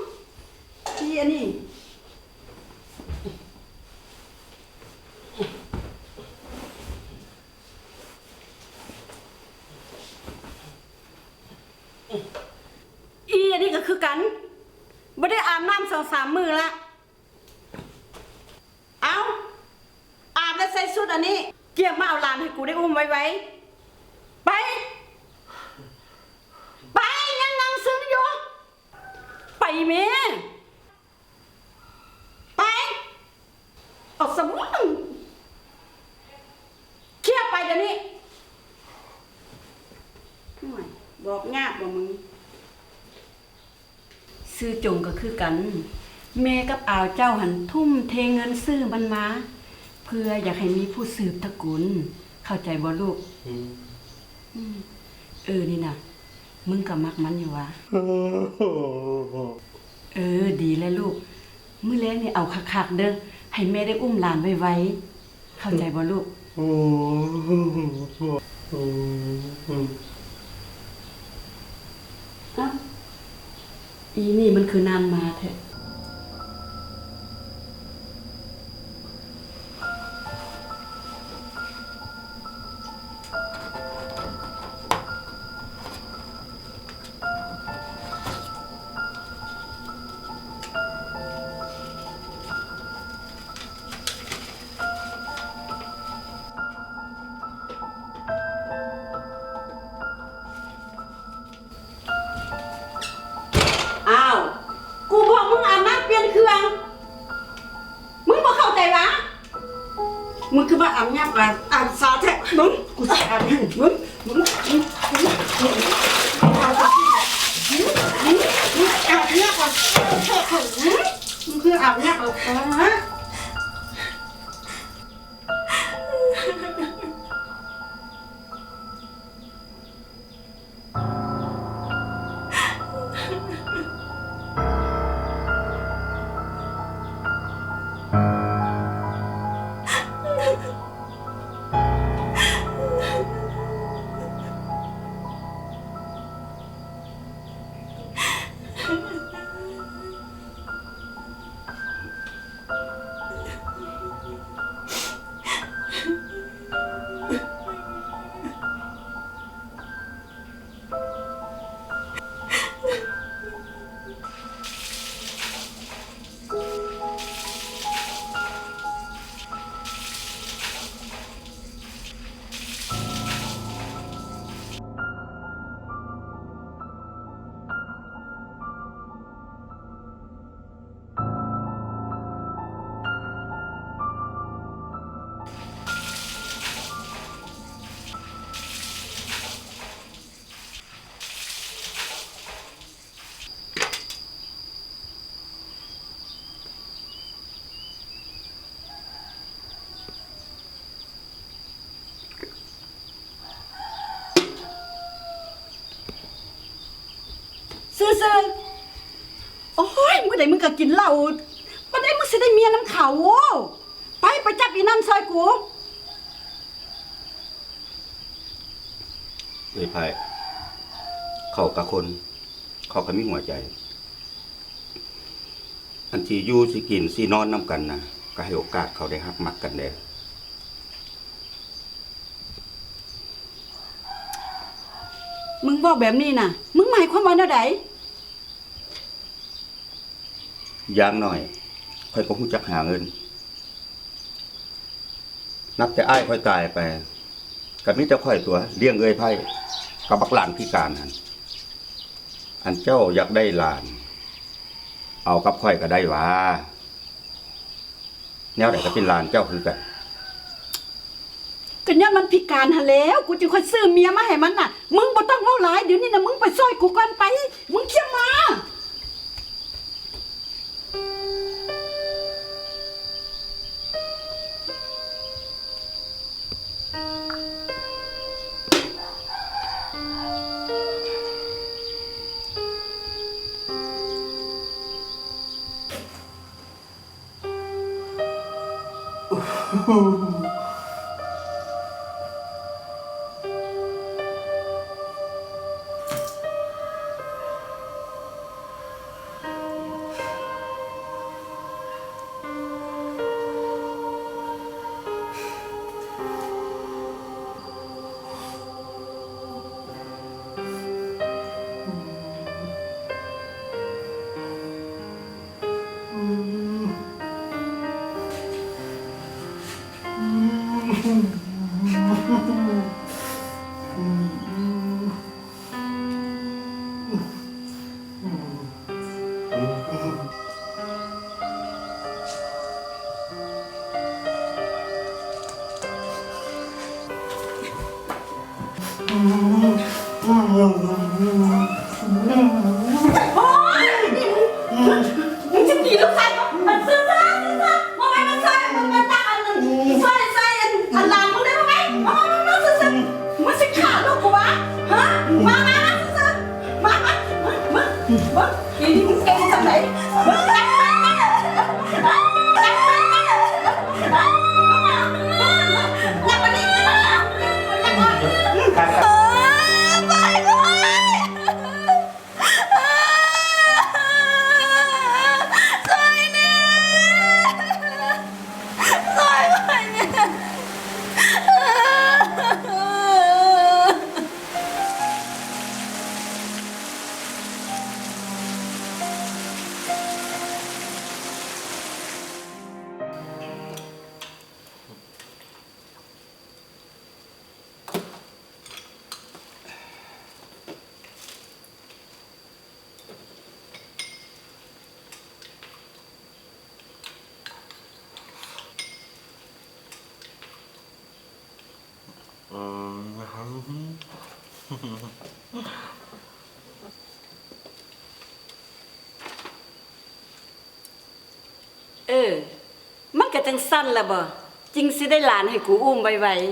ອີອັນນີ້ ອີອັນນີ້ກໍຄືກັນ ບໍ່ໄດ້ອາບນ້ຳສອງສາມມື້ລະ. ເອົາ ອາບແລ້ວໃສ່ຊຸດອັນນີ້ ກຽມມາເອົາຫຼານໃຫ້ກູໄດ້ອຸ້ມໄວໆ ໄປ ໄປ ຍັງນັ່ງຊຶມຢູ່ ໄປແມ້ ໄປ ເອົາສະບຸນ ເຄຍໄປດຽວນີ້. ໂອ້ຍ ບອກຍາກບໍ່ມຶງ? ຊື່ຈົງກໍຄືກັນ ແມ່ກັບອາວເຈົ້າຫັ້ນທຸ່ມເທເງິນຊື້ມັນມາ ເພື່ອຢາກໃຫ້ມີຜູ້ສືບຕະກຸນ ເຂົ້າໃຈບໍ່ລູກ? ອືມ ອືມ ເອີ ນີ້ນະ ມຶງກໍມັກມັນຢູ່ຫວາ? ເອີ ດີແລ້ວລູກ ມື້ແລງນີ້ເອົາຄັກໆເດີ້ ໃຫ້ແມ່ໄດ້ອຸ້ມຫຼານໄວໆ ເຂົ້າໃຈບໍ່ລູກ? ອ້າວ ອີນີ້ມັນຄືນານມາແທ້. ອ້າວ ກູບອກມຶງອາບນ້ຳປ່ຽນເຄື່ອງ ມຶງບໍ່ເຂົ້າໃຈຫວາ? ມຶງຄືວ່າອາບຍາກອາບຊາແທ້ ມຶງ ກູຊິອາບໃຫ້ມຶງ ມຶງ ມຶງ ມຶງ ອາບຍາກອາບຊາແທ້ ມຶງ ມຶງ ອາບຍາກອາບຊາແທ້ ມຶງ ມຶງຄືອາບຍາກອາບຊາ. ຊື່ໆ ໂອ້ຍ ມື້ໃດມຶງກໍກິນເຫຼົ້າ ປານໃດມຶງຊິໄດ້ເມຍນຳເຂົາ? ໄປ ໄປຈັບອີ່ນັ້ນຊ່ອຍກູ. ເອີຍ ໄພ ເຂົາກະຄົນ ເຂົາກະມີຫົວໃຈ. ອັນຊິຢູ່ຊິກິນຊິນອນນຳກັນນະ ກໍໃຫ້ໂອກາດເຂົາໄດ້ຮັກມັກກັນແດ່. ມຶງເວົ້າແບບນີ້ນະ ມຶງໝາຍຄວາມວ່າແນວໃດ? ຢ່າງໜ້ອຍຂ້ອຍກໍຮູ້ຈັກຫາເງິນ. ນັບແຕ່ອ້າຍຂ້ອຍຕາຍໄປ ກໍມີແຕ່ຂ້ອຍຕົວະລ້ຽງເອື້ອຍໄພ້ກັບບັກຫຼານພິການຫັ້ນ. ອັນເຈົ້າຢາກໄດ້ຫຼານ ເອົາກັບຂ້ອຍກໍໄດ້ຫວາ? ແນວໃດກໍເປັນຫຼານເຈົ້າຄືກັນ. ກໍຍ້ອນມັນພິການຫັ້ນແຫຼ້ວ ກູຈຶ່ງຄ່ອຍຊື້ເມຍມາໃຫ້ມັນນະ. ມຶງບໍ່ຕ້ອງເວົ້າຫຼາຍ ດຽວນີ້ນະ ມຶງໄປຊ່ອຍກູກ່ອນໄປ ມຶງຄຽມມາ. ໂອ້ໂຫ. ເບິ່ງ ອີນີ້ມຶງເກັ່ງສ່ຳໃດ ເບິ່ງ ນັບມັນນະ ນັບມັນນະ ນັບມັນນະ ນັບມັນນະ ນັບມັນນີ້ ນັບມັນ ເອີ ໄປ ໄປ ຊ່ອຍແດ່ ຊ່ອຍຂ້ອຍແດ່. ເອີ ມັນກະຈັ່ງຊັ້ນລະບໍ ຈຶ່ງຊິໄດ້ຫຼານໃຫ້ກູອຸ້ມໄວໆ.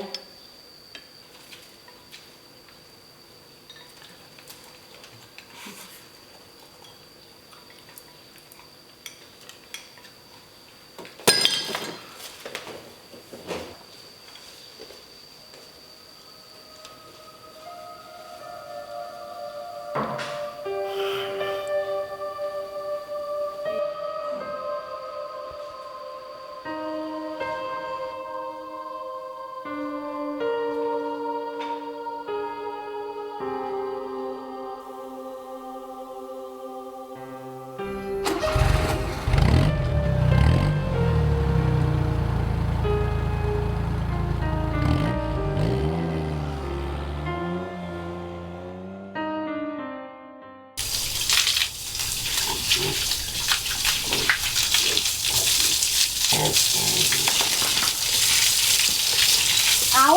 ເອົ້າ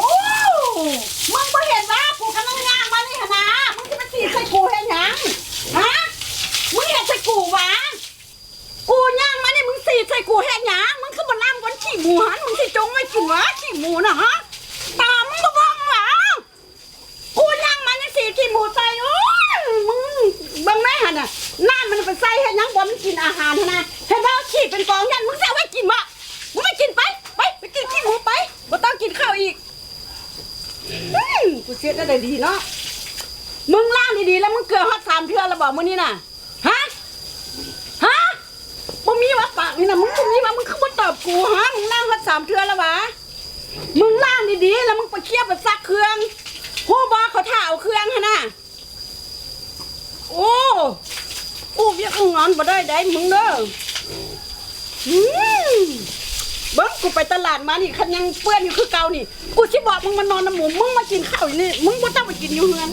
ມຶງບໍ່ເຫັນວ່າກູກຳລັງຍ່າງມານີ້ຫັ້ນນາ ມຶງຊິມາສີດໃສ່ກູເຮັດຫຍັງ? ຮະ ມຶງເຮັດໃສ່ກູຫວາ? ກູຍ່າງມານີ້ ມຶງສີດໃສ່ກູເຮັດຫຍັງ? ມຶງຄືບໍ່ລ້າງບ່ອນຂີ້ໝູຫັ້ນ? ມຶງຊິຈົ່ງໄວ້ກິນຫວາ ຂີ້ໝູນະ? ຫະ ຕາມຶງບໍ່ເບິ່ງຫວາ? ກູຍ່າງມາຍັງສີດຂີ້ໝູໃສ່. ໂອ້ຍ ມຶງເບິ່ງແມ້ຫັ້ນນະ ນ້ຳມັນໄປໃສ່ເຮັດຫຍັງ? ບ່ອນມັນກິນອາຫານຫັ້ນນະ ເຫັນບໍ່? ຂີ້ເປັນກອງ ຢ້ານມຶງຊິເອົາໄວ້ກິນບໍ? ມຶງໄປກິນໄປ ໄປ ໄປກິນຂີ້ໝູໄປ ບໍ່ຕ້ອງກິນເຂົ້າອີກ. ອືມ ກູຊິເຮັດແນວໃດດີເນາະ? ມຶງລ້າງດີໆ ແລ້ວມຶງເກືອຮອດສາມເທື່ອແລ້ວບໍມື້ນີ້ນະ? ຮະ ຮະ ບໍ່ມີຫວາ? ປາກນີ້ນະ ມຶງບໍ່ມີຫວາ? ມຶງຄືບໍ່ຕອບກູຫະ? ມຶງລ້າງຮອດສາມເທື່ອແລ້ວຫວາ? ມຶງລ້າງດີໆ ແລ້ວມຶງໄປເຄຍໄປຊັກເຄື່ອງ ຮູ້ບໍ່? ເຂົາຖ້າເອົາເຄື່ອງຫັ້ນນະ. ໂອ້ ກູ້ວຽກງານບໍ່ໄດ້ໃດມຶງເດີ. ອືມ ເບິ່ງ ກູໄປຕະຫຼາດມານີ້ ຄັນຍັງເປື້ອນຢູ່ຄືເກົ່ານີ້ ກູຊິບອກມຶງມານອນນຳໝູ ມຶງມາກິນເຂົ້າຢູ່ນີ້ ມຶງບໍ່ຕ້ອງໄປກິນຢູ່ເຮືອນ.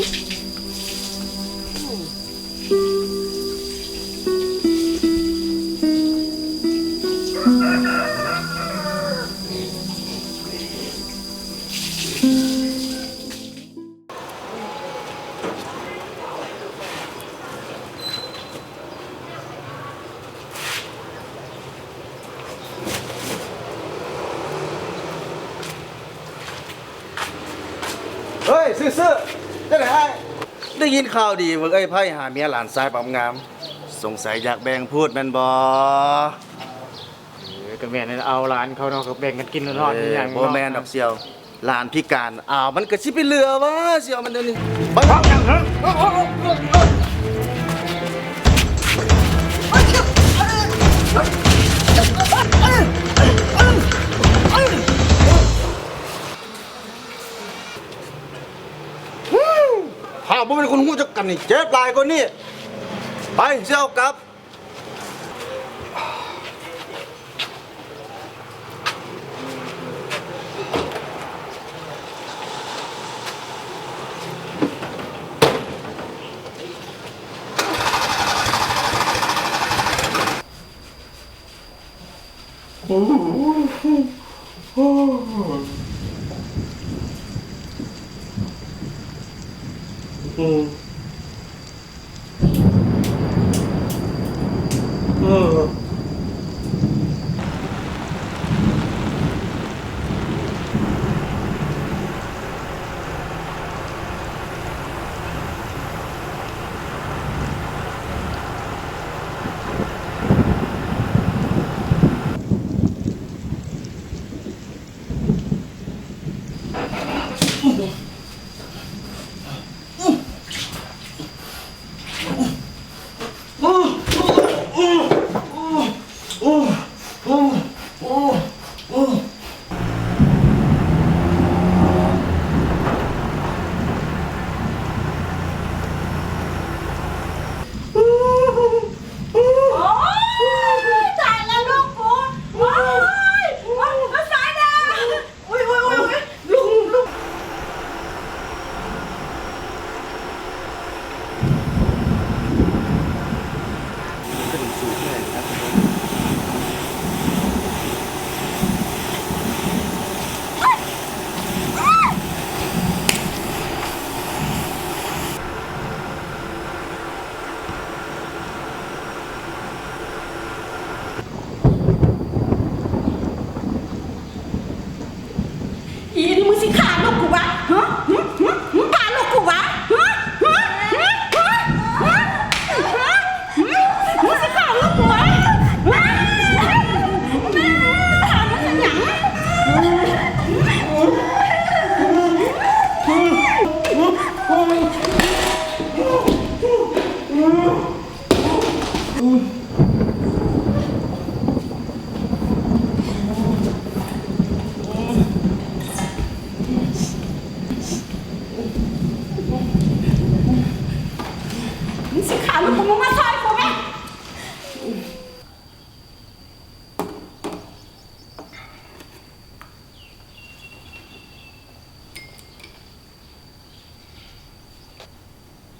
ເຮີ້ຍ ຊື່ໆ ຈັ່ງໃດອ້າຍ? ໄດ້ຍິນຂ່າວດີວ່າເອື້ອຍໄພຫາເມຍຫຼານຊາຍປາມງາມ ສົງໄສຢາກແບ່ງພູດແມ່ນບໍ່? ເອີ ກະແມ່ນ ເອົາຫຼານເຂົາເນາະ ກະແບ່ງກັນກິນເນາະ. ເອີ ບໍ່ແມ່ນດອກສ່ຽວ ຫຼານພິການ ອ້າວ ມັນກະຊິໄປເຫຼືອຫວາ ຊິເອົາມັນດຽວນີ້ ໄປ. ເວົ້າຫຍັງ ເຮີ້ຍ? ຖ້າບໍ່ແມ່ນຄົນຮູ້ຈັກກັນນີ້ ເຈັບຫຼາຍກວ່ານີ້. ໄປ ຊິເອົາກັບ. ມຶງຊິຂ້າລູກຂອງມຶງມາຊ່ອຍກູແມ້.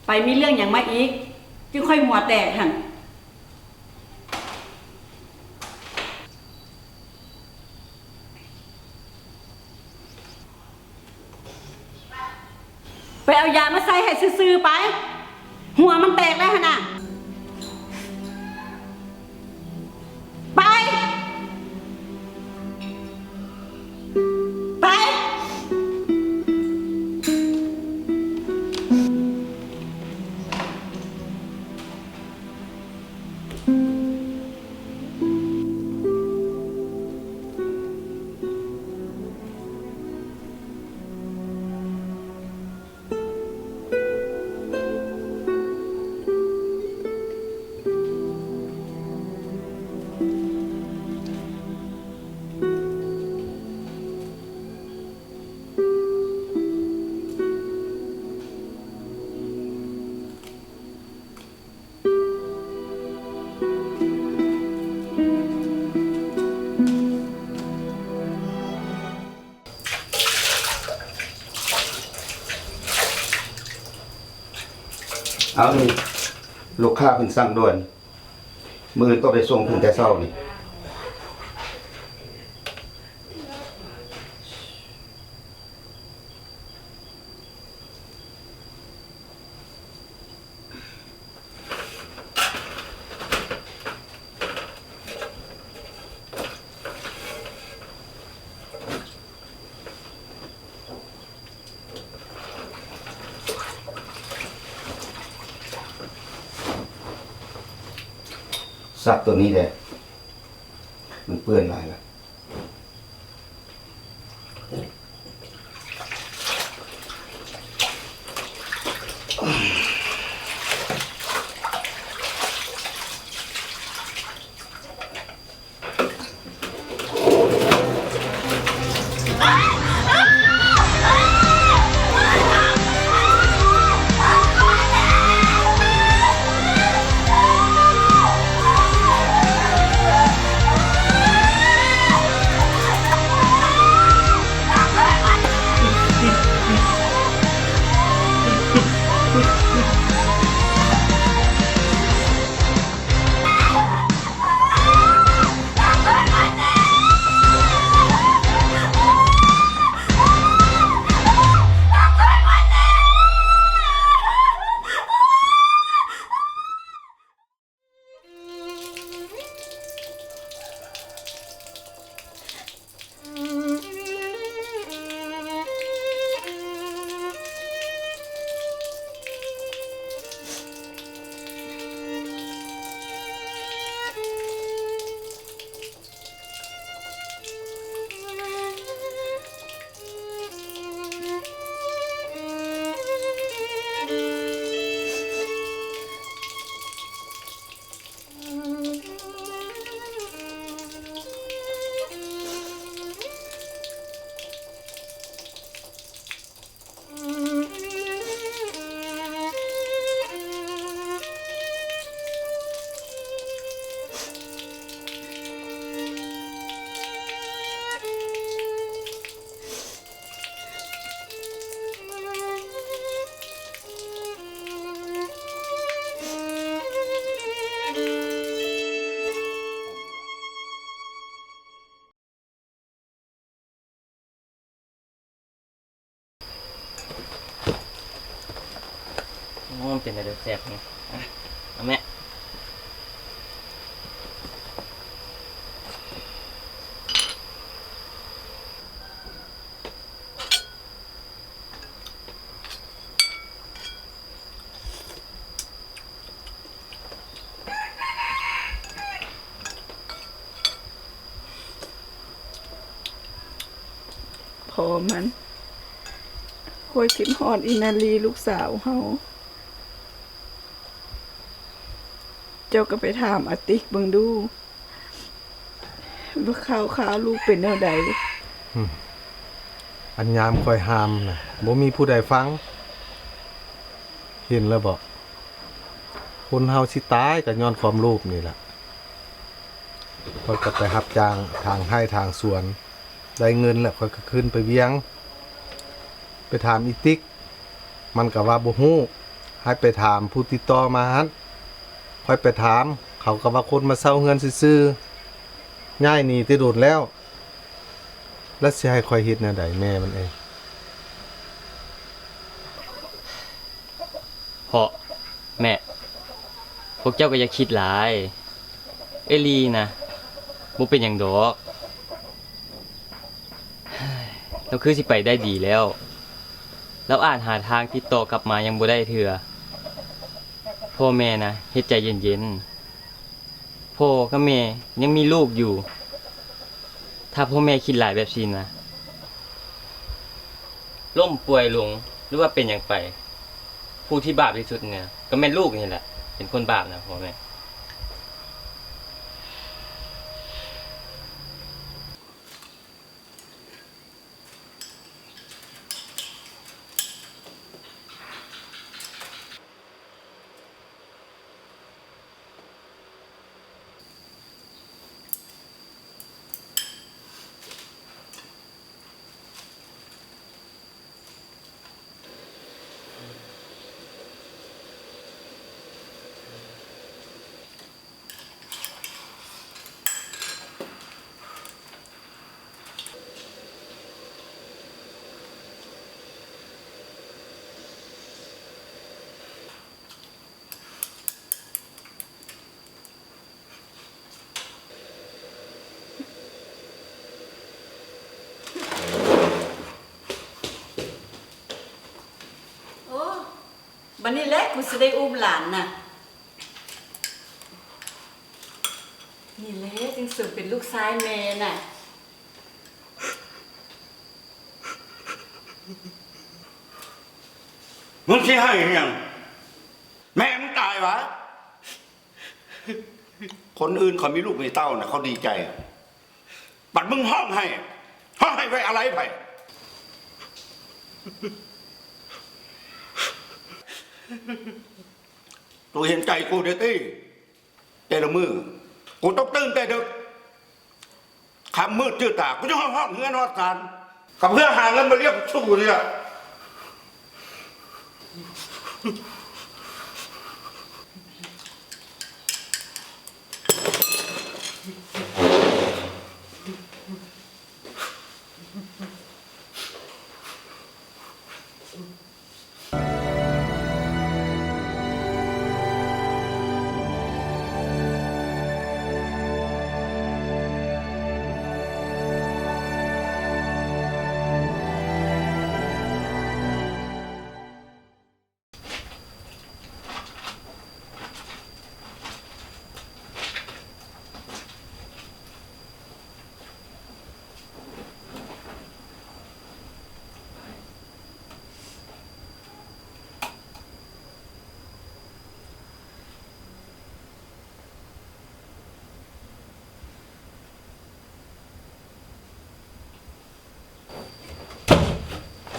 ໄປມີເລື່ອງຫຍັງມາອີກ ຈຶ່ງຄ່ອຍຫົວແຕກຫັ້ນ? ໄປເອົາຢາມາໃສ່ໃຫ້ຊື່ໆ ໄປ. ຫົວມັນແຕກແລ້ວຫັ້ນນະ. ໄປ ໄປ. ເອົານີ້ ລູກຄ້າເພິ່ນສັ່ງດ່ວນ ມື້ອື່ນຕ້ອງໄດ້ສົ່ງເພິ່ນແຕ່ເຊົ້ານີ້. ຊັກໂຕນີ້ແຫຼະ ມັນເປື້ອນຫຼາຍລະ. ໂອ້ ມັນເປັນຕາແຊບແຮງ. ອະ ເອົາແມະ. ພໍ່ມັນ ຂ້ອຍຄິດຮອດອີ່ນາລີລູກສາວເຮົາ. ເຈົ້າກໍໄປຖາມອາຕິກເບິ່ງດູ ວ່າຂ່າວຄາວລູກເປັນແນວໃດ. ຫຶ ອັນຍາມຂ້ອຍຫ້າມນະ ບໍ່ມີຜູ້ໃດຟັງ. ເຫັນແລ້ວບໍ? ຄົນເຮົາຊິຕາຍກໍຍ້ອນຄວາມໂລບນີ້ລະ. ຂ້ອຍກໍໄປຮັບຈ້າງຖາງໄຮ່ຖາງສວນ ໄດ້ເງິນແລ້ວຂ້ອຍກໍຂຶ້ນໄປວຽງ ໄປຖາມອີຕິກ ມັນກໍວ່າບໍ່ຮູ້ ໃຫ້ໄປຖາມຜູ້ຕິດຕໍ່ມາຫັ້ນ. ຂ້ອຍໄປຖາມ ເຂົາກໍວ່າຄົນມາເຊົ່າເຮືອນຊື່ໆ ຍ້າຍໜີແຕ່ດົນແລ້ວ. ແລ້ວຊິໃຫ້ຂ້ອຍເຮັດແນວໃດແມ່ມັນເອີຍ? ພໍ່ ແມ່ ພວກເຈົ້າກໍຢ່າຄິດຫຼາຍ. ເອື້ອຍລີນະ ບໍ່ເປັນຫຍັງດອກ. ລາວຄືຊິໄປໄດ້ດີແລ້ວ. ລາວອາດຫາທາງຕິດຕໍ່ກັບມາຍັງບໍ່ໄດ້ເທື່ອ. ພໍ່ແມ່ນະ ເຮັດໃຈເຢັນໆ. ພໍ່ກັບແມ່ຍັງມີລູກຢູ່. ຖ້າພໍ່ແມ່ຄິດຫຼາຍແບບຊີ້ນະ ລົ້ມປ່ວຍລົງ ຫຼືວ່າເປັນຫຍັງໄປ, ຜູ້ທີ່ບາບທີ່ສຸດນະ ກໍແມ່ນລູກນີ້ແຫຼະ ເປັນຄົນບາບນະພໍ່ແມ່. ໂອ້ ບັດນີ້ແຫຼະ ກູຊິໄດ້ອຸ້ມຫຼານນະ. ນີ້ແຫຼະ ຈຶ່ງສົມເປັນລູກຊາຍແມ່ນະ. ມຶງຊິໄຫ້ຫຍັງ? ແມ່ມຶງຕາຍຫວາ? ຄົນອື່ນເຂົາມີລູກມີເຕົ້ານະ ເຂົາດີໃຈ. ບັດມຶງຮ້ອງໄຫ້, ຮ້ອງໄຫ້ໄວ້ອາໄລໃຜ? ໂຕເຫັນໃຈກູເດຕິ. ແຕ່ລະມື້ ກູຕ້ອງຕື່ນແຕ່ດຶກ, ຄ່ຳມືດຈື່ຕາ ກູຈຶ່ງຮອດເຮືອນຮອດຊານ ກໍເພື່ອຫາເງິນມາລ້ຽງຊູນີ້ລະ.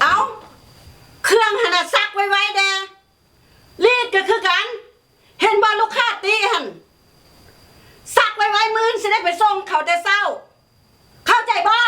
ເອົ້າ ເຄື່ອງຫັ້ນນະ ຊັກໄວໆແດ່. ລີດກໍຄືກັນ ເຫັນບໍ່ ລູກຄ້າຕິຫັ້ນ ຊັກໄວໆ ມື້ອື່ນຊິໄດ້ໄປສົ່ງເຂົາແຕ່ເຊົ້າ ເຂົ້າໃຈບໍ່?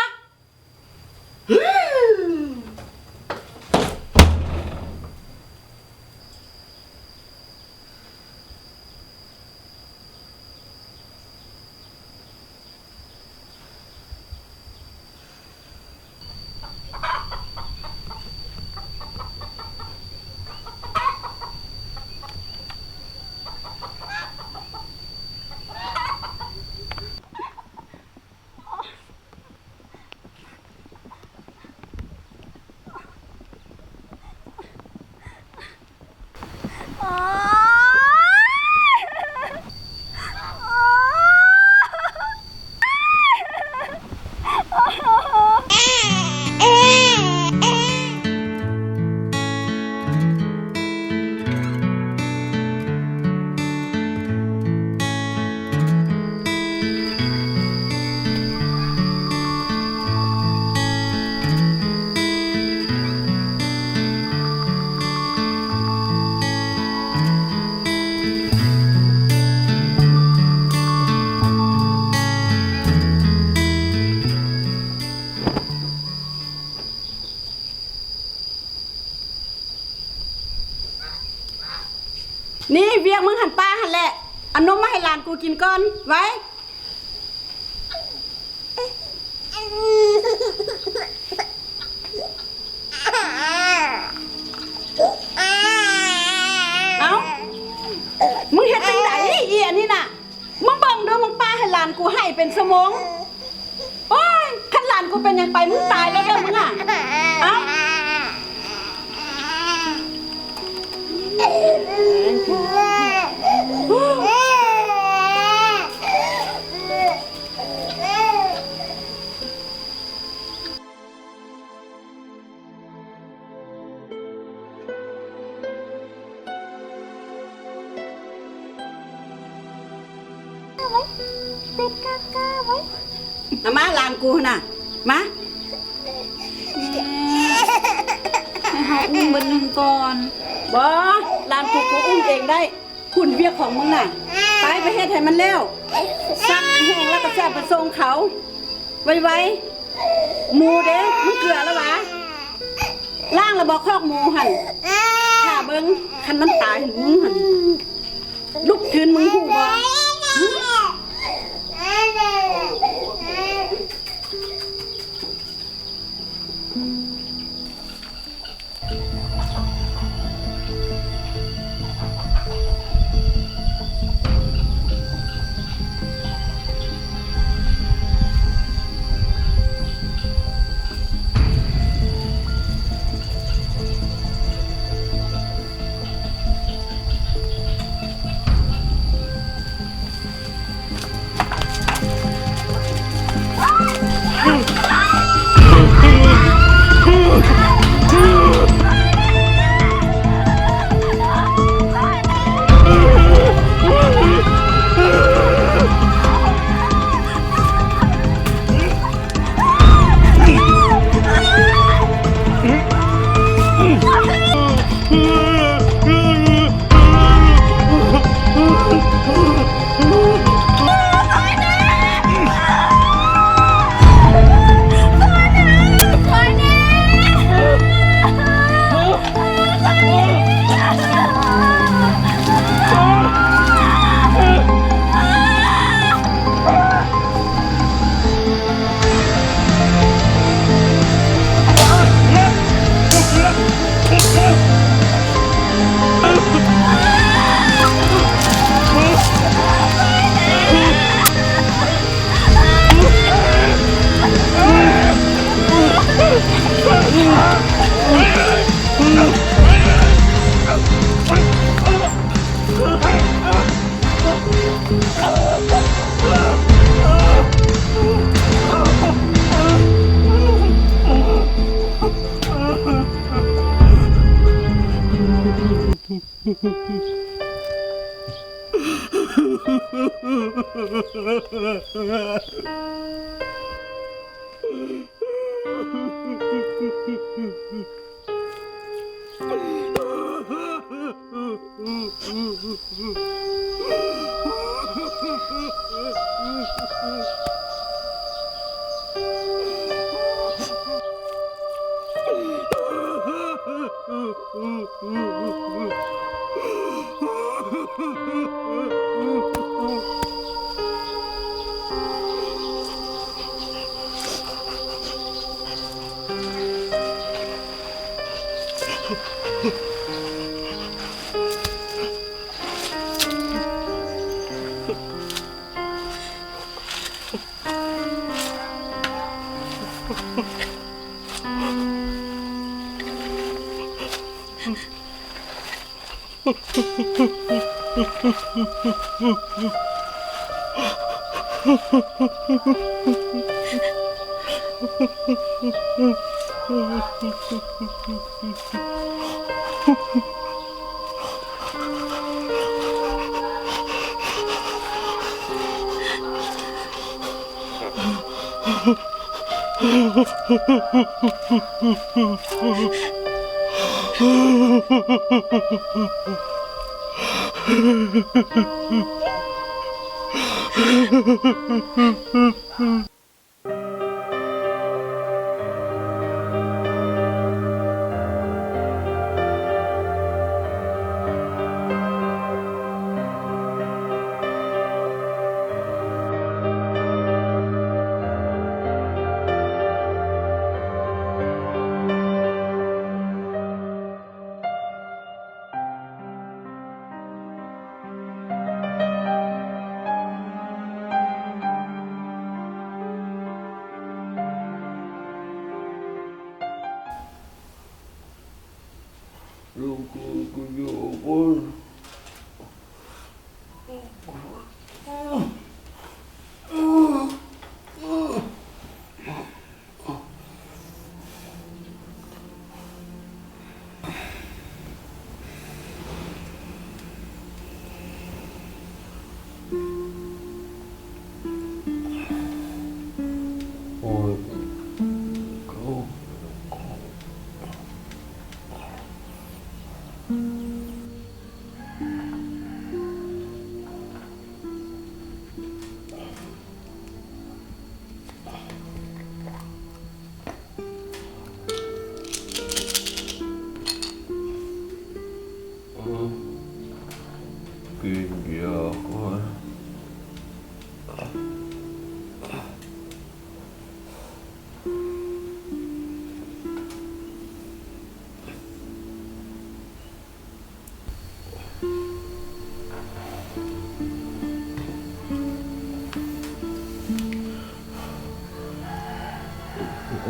ເອົານົມມາໃຫ້ຫຼານກູກິນກ່ອນ ໄວ. ເອົ້າ ມຶງເຮັດຈັ່ງໃດອີ່ອັນນີ້ນະ? ມຶງເບິ່ງດູ ມຶງປະໃຫ້ຫຼານກູໄຫ້ເປັນຊົ່ວໂມງ. ໂອ້ຍ ຄັນຫຼານກູເປັນຫຍັງໄປ ມຶງຕາຍແລ້ວເດີມຶງອະ. ເອົ້າ. ເອົາມາຫຼານກູຫັ້ນນະ ມາ. ແມ່ ໃຫ້ເຮົາອຸ້ມເບິ່ງໜຶ່ງກ່ອນ. ບໍ່ ຫຼານກູ ກູອຸ້ມເອງໄດ້. ພຸ້ນ ວຽກຂອງມຶງນະ ໄປ ໄປເຮັດໃຫ້ມັນແລ້ວ. ຊັກແຫ້ງແລ້ວກໍແຊບໄປສົ່ງເຂົາ ໄວໆ. ໝູເດ້ ມັນເກືອແລ້ວຫວາ? ລ້າງແລ້ວບໍ່ຄອກໝູຫັ້ນ? ຖ້າເບິ່ງ ຄັນມັນຕາຍຫັ້ນ ມຶງຫັ້ນລຸກຄືນ ມຶງຮູ້ບໍ່? ຫຶ?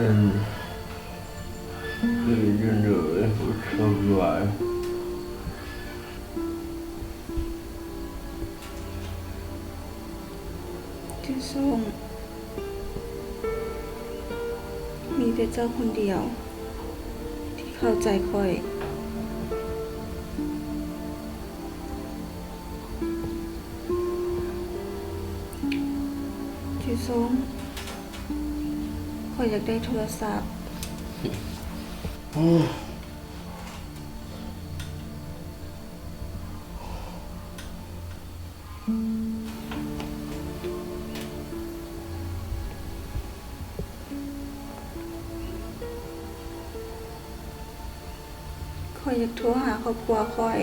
ເປັນ ເປັນຈັ່ງໃດ ສະບາຍ? ເຈົ້າຊົງ ມີແຕ່ເຈົ້າຄົນດຽວທີ່ເຂົ້າໃຈຂ້ອຍ. ເຈົ້າຊົງ ຂ້ອຍຢາກໄດ້ໂທລະສັບ. ຂ້ອຍຢາກໂທຫາຄອບຄົວຂ້ອຍ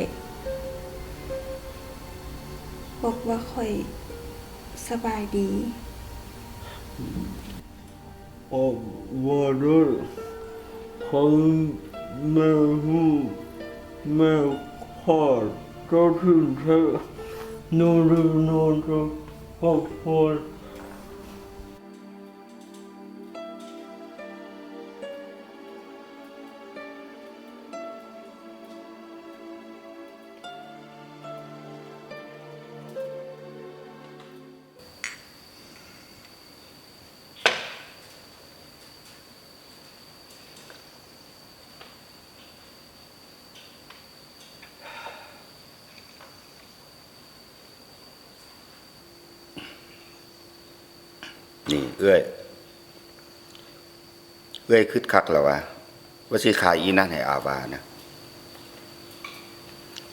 ບອກວ່າຂ້ອຍສະບາຍດີ. ອອກມາເດີ ຄັນແມ່ຮູ້ ແມ່ຂ້າຈະຖິ້ມເທໂນເດໂນຈະຄອບຄົວ. ນີ້ເອື້ອຍ ເອື້ອຍຄຶດຄັກແລ້ວຫວາ ວ່າຊິຂາຍອີ່ນັ້ນໃຫ້ອາວານະ.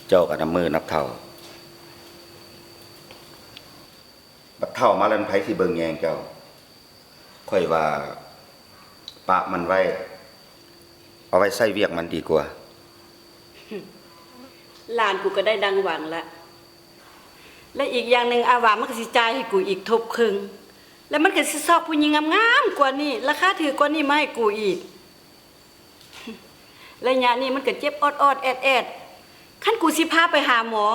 ເຈົ້າກໍນັບມື້ນັບເຖົ້າ ບັດເຖົ້າມາແລ້ວໃຜຊິເບິ່ງແຍງເຈົ້າ? ຂ້ອຍວ່າປະມັນໄວ້ ເອົາໄວ້ໃຊ້ວຽກມັນດີກວ່າ. ຫຼານກູກໍໄດ້ດັ່ງຫວັງລະ ແລະ ອີກຢ່າງໜຶ່ງ ອາວາມັນກໍຊິຈ່າຍໃຫ້ກູອີກທົບເຄິ່ງ ແລະ ມັນກໍຊິຊອກຜູ້ຍິງງາມໆກວ່ານີ້ ລາຄາຖືກກວ່ານີ້ມາໃຫ້ກູອີກ. ໄລຍະນີ້ມັນກໍເຈັບອອດໆແອດໆ ຄັນກູຊິພາໄປຫາໝໍ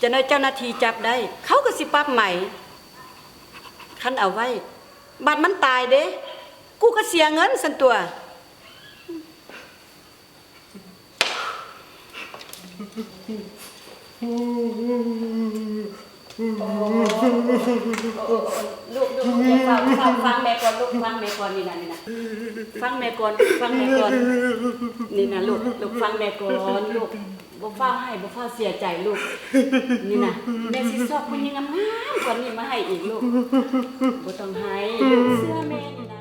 ຈະໜ້ອຍເຈົ້າໜ້າທີ່ຈັບໄດ້ ເຂົາກໍຊິປັບໃໝ. ຄັນເອົາໄວ້ ບາດມັນຕາຍເດ້ ກູກໍເສຍເງິນຊັ້ນຕົວະ. ລູກ ລູກ ລູກ ຢ່າຟ້າວ ຟ້າວ ຟັງແມ່ກ່ອນລູກ ຟັງແມ່ກ່ອນ ນີ້ນະ ນີ້ນະ ຟັງແມ່ກ່ອນ ຟັງແມ່ກ່ອນ ນີ້ນະລູກ ລູກ ຟັງແມ່ກ່ອນລູກ ບໍ່ຟ້າວໄຫ້ ບໍ່ຟ້າວເສຍໃຈລູກ ນີ້ນະ ແມ່ຊິຊອກຜູ້ຍິງງາມໆກວ່ານີ້ມາໃຫ້ອີກລູກ ບໍ່ຕ້ອງໄຫ້ລູກ ເຊື່ອແມ່ ນີ້ນະ.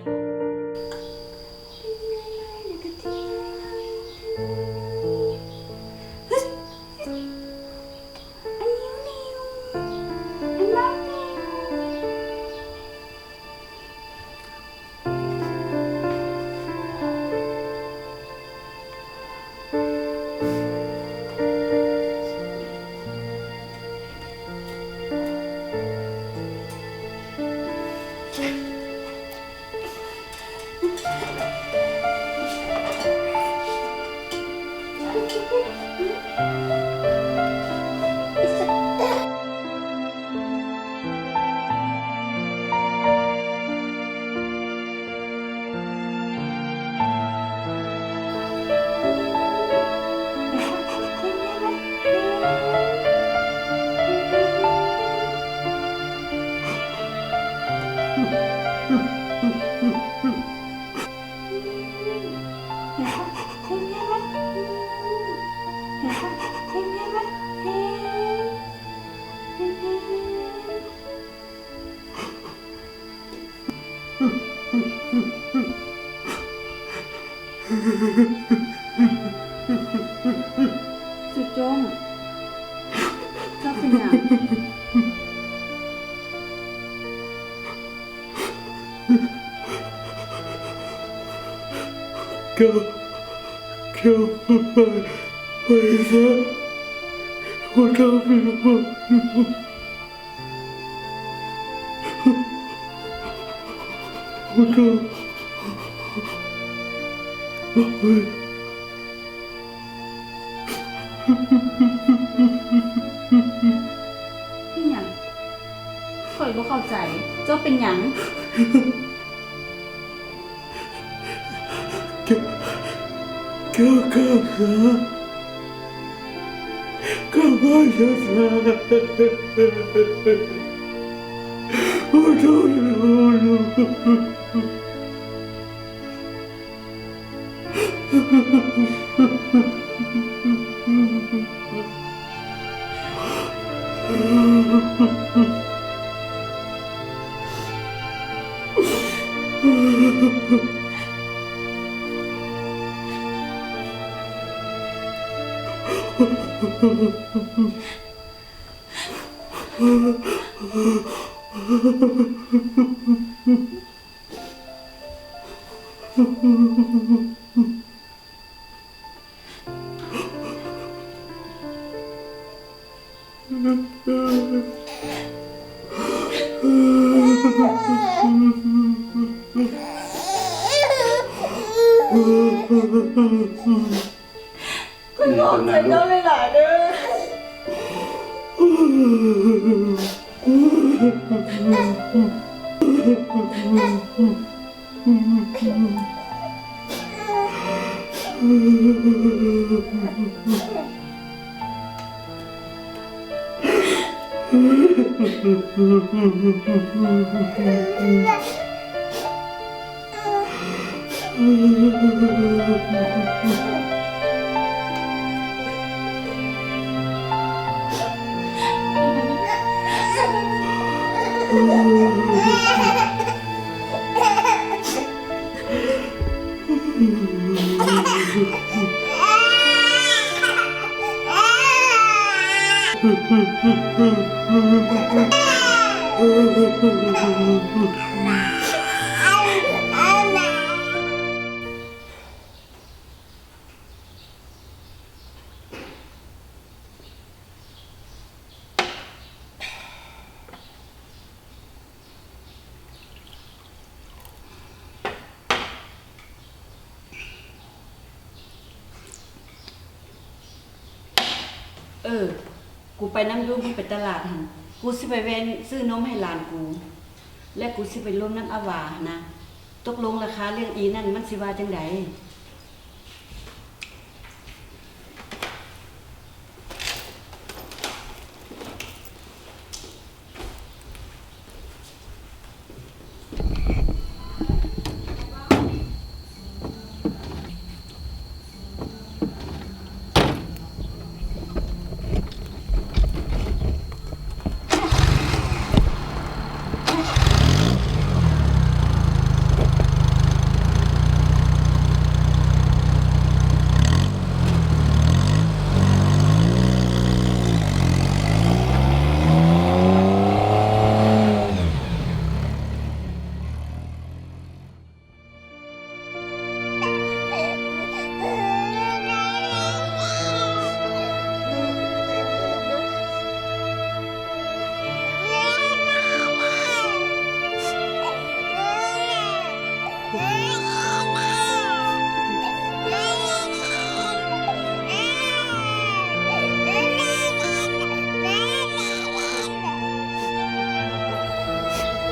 ສຸຈົ່ງ ເຈົ້າເປັນຫຍັງ? ເຈົ້າ ເຈົ້າໄປ ໄປຊະ ບໍ່ຕ້ອງເປັນຫ່ວງ. ອີ່ຫຍັງ? ຂ້ອຍບໍ່ເຂົ້າໃຈ. ເຈົ້າເປັນຫຍັງ? ເ ເຈົ້າຂ້າຂ້າ ຂ້າພະເຈົ້າຂ້າ ຂໍໂທດລູກ. ຂ້ອຍຂອບໃຈເຈົ້າຫຼາຍໆເດີ້. ເອີ ກູໄປນຳຢູ່ ມຶງໄປຕະຫຼາດຫັ້ນ ກູຊິໄປແວ່ນຊື້ນົມໃຫ້ຫຼານກູ ແລະ ກູຊິໄປລົມນຳອາຫວາຫັ້ນນະ. ຕົກລົງລາຄາລ້ຽງອີ່ນັ້ນມັນຊິວ່າຈັ່ງໃດ?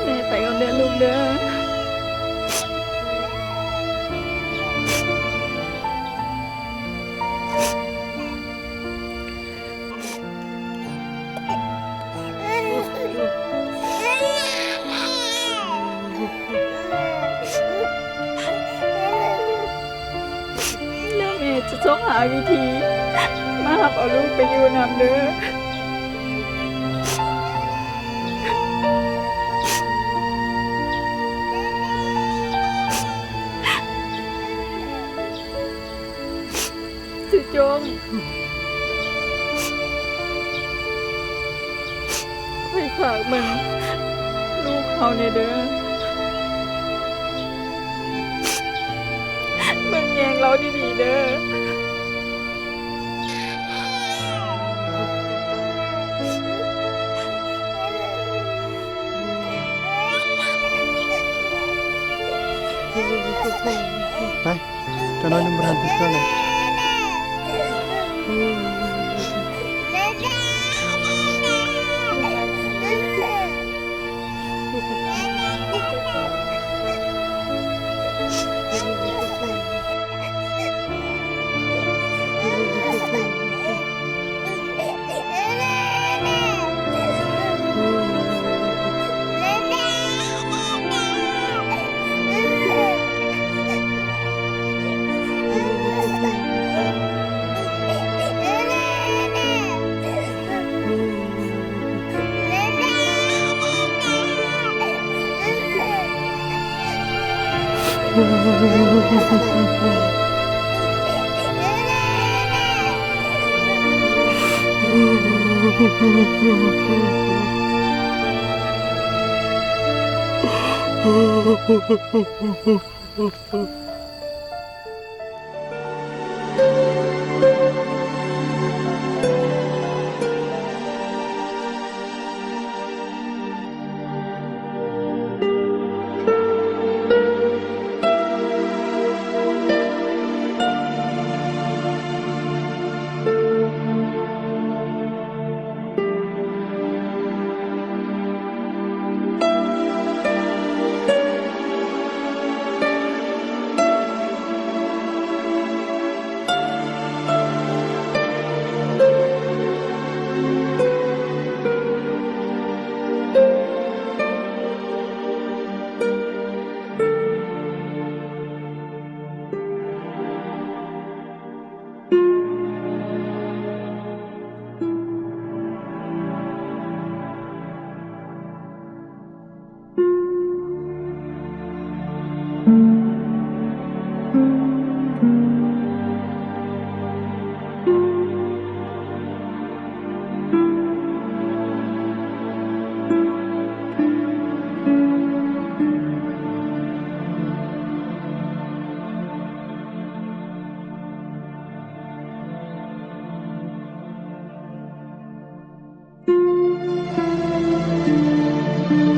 ແມ່ໄປກ່ອນເດີ້ລູກເດີ້. ແລ້ວແມ່ຈະຊອກຫາວິທີມາຮັບເອົາລູກໄປຢູ່ນຳເດີ້. ຊື່ຈົ່ງ ໄປຝາກເບິ່ງລູກເຮົາແດ່ເດີ້ ເບິ່ງແຍງລາວດີໆເດີ້. ໄປ ເຈົ້ານ້ອຍຍັງບໍ່ທັນໄປເຄື່ອງເລີຍ. ໄ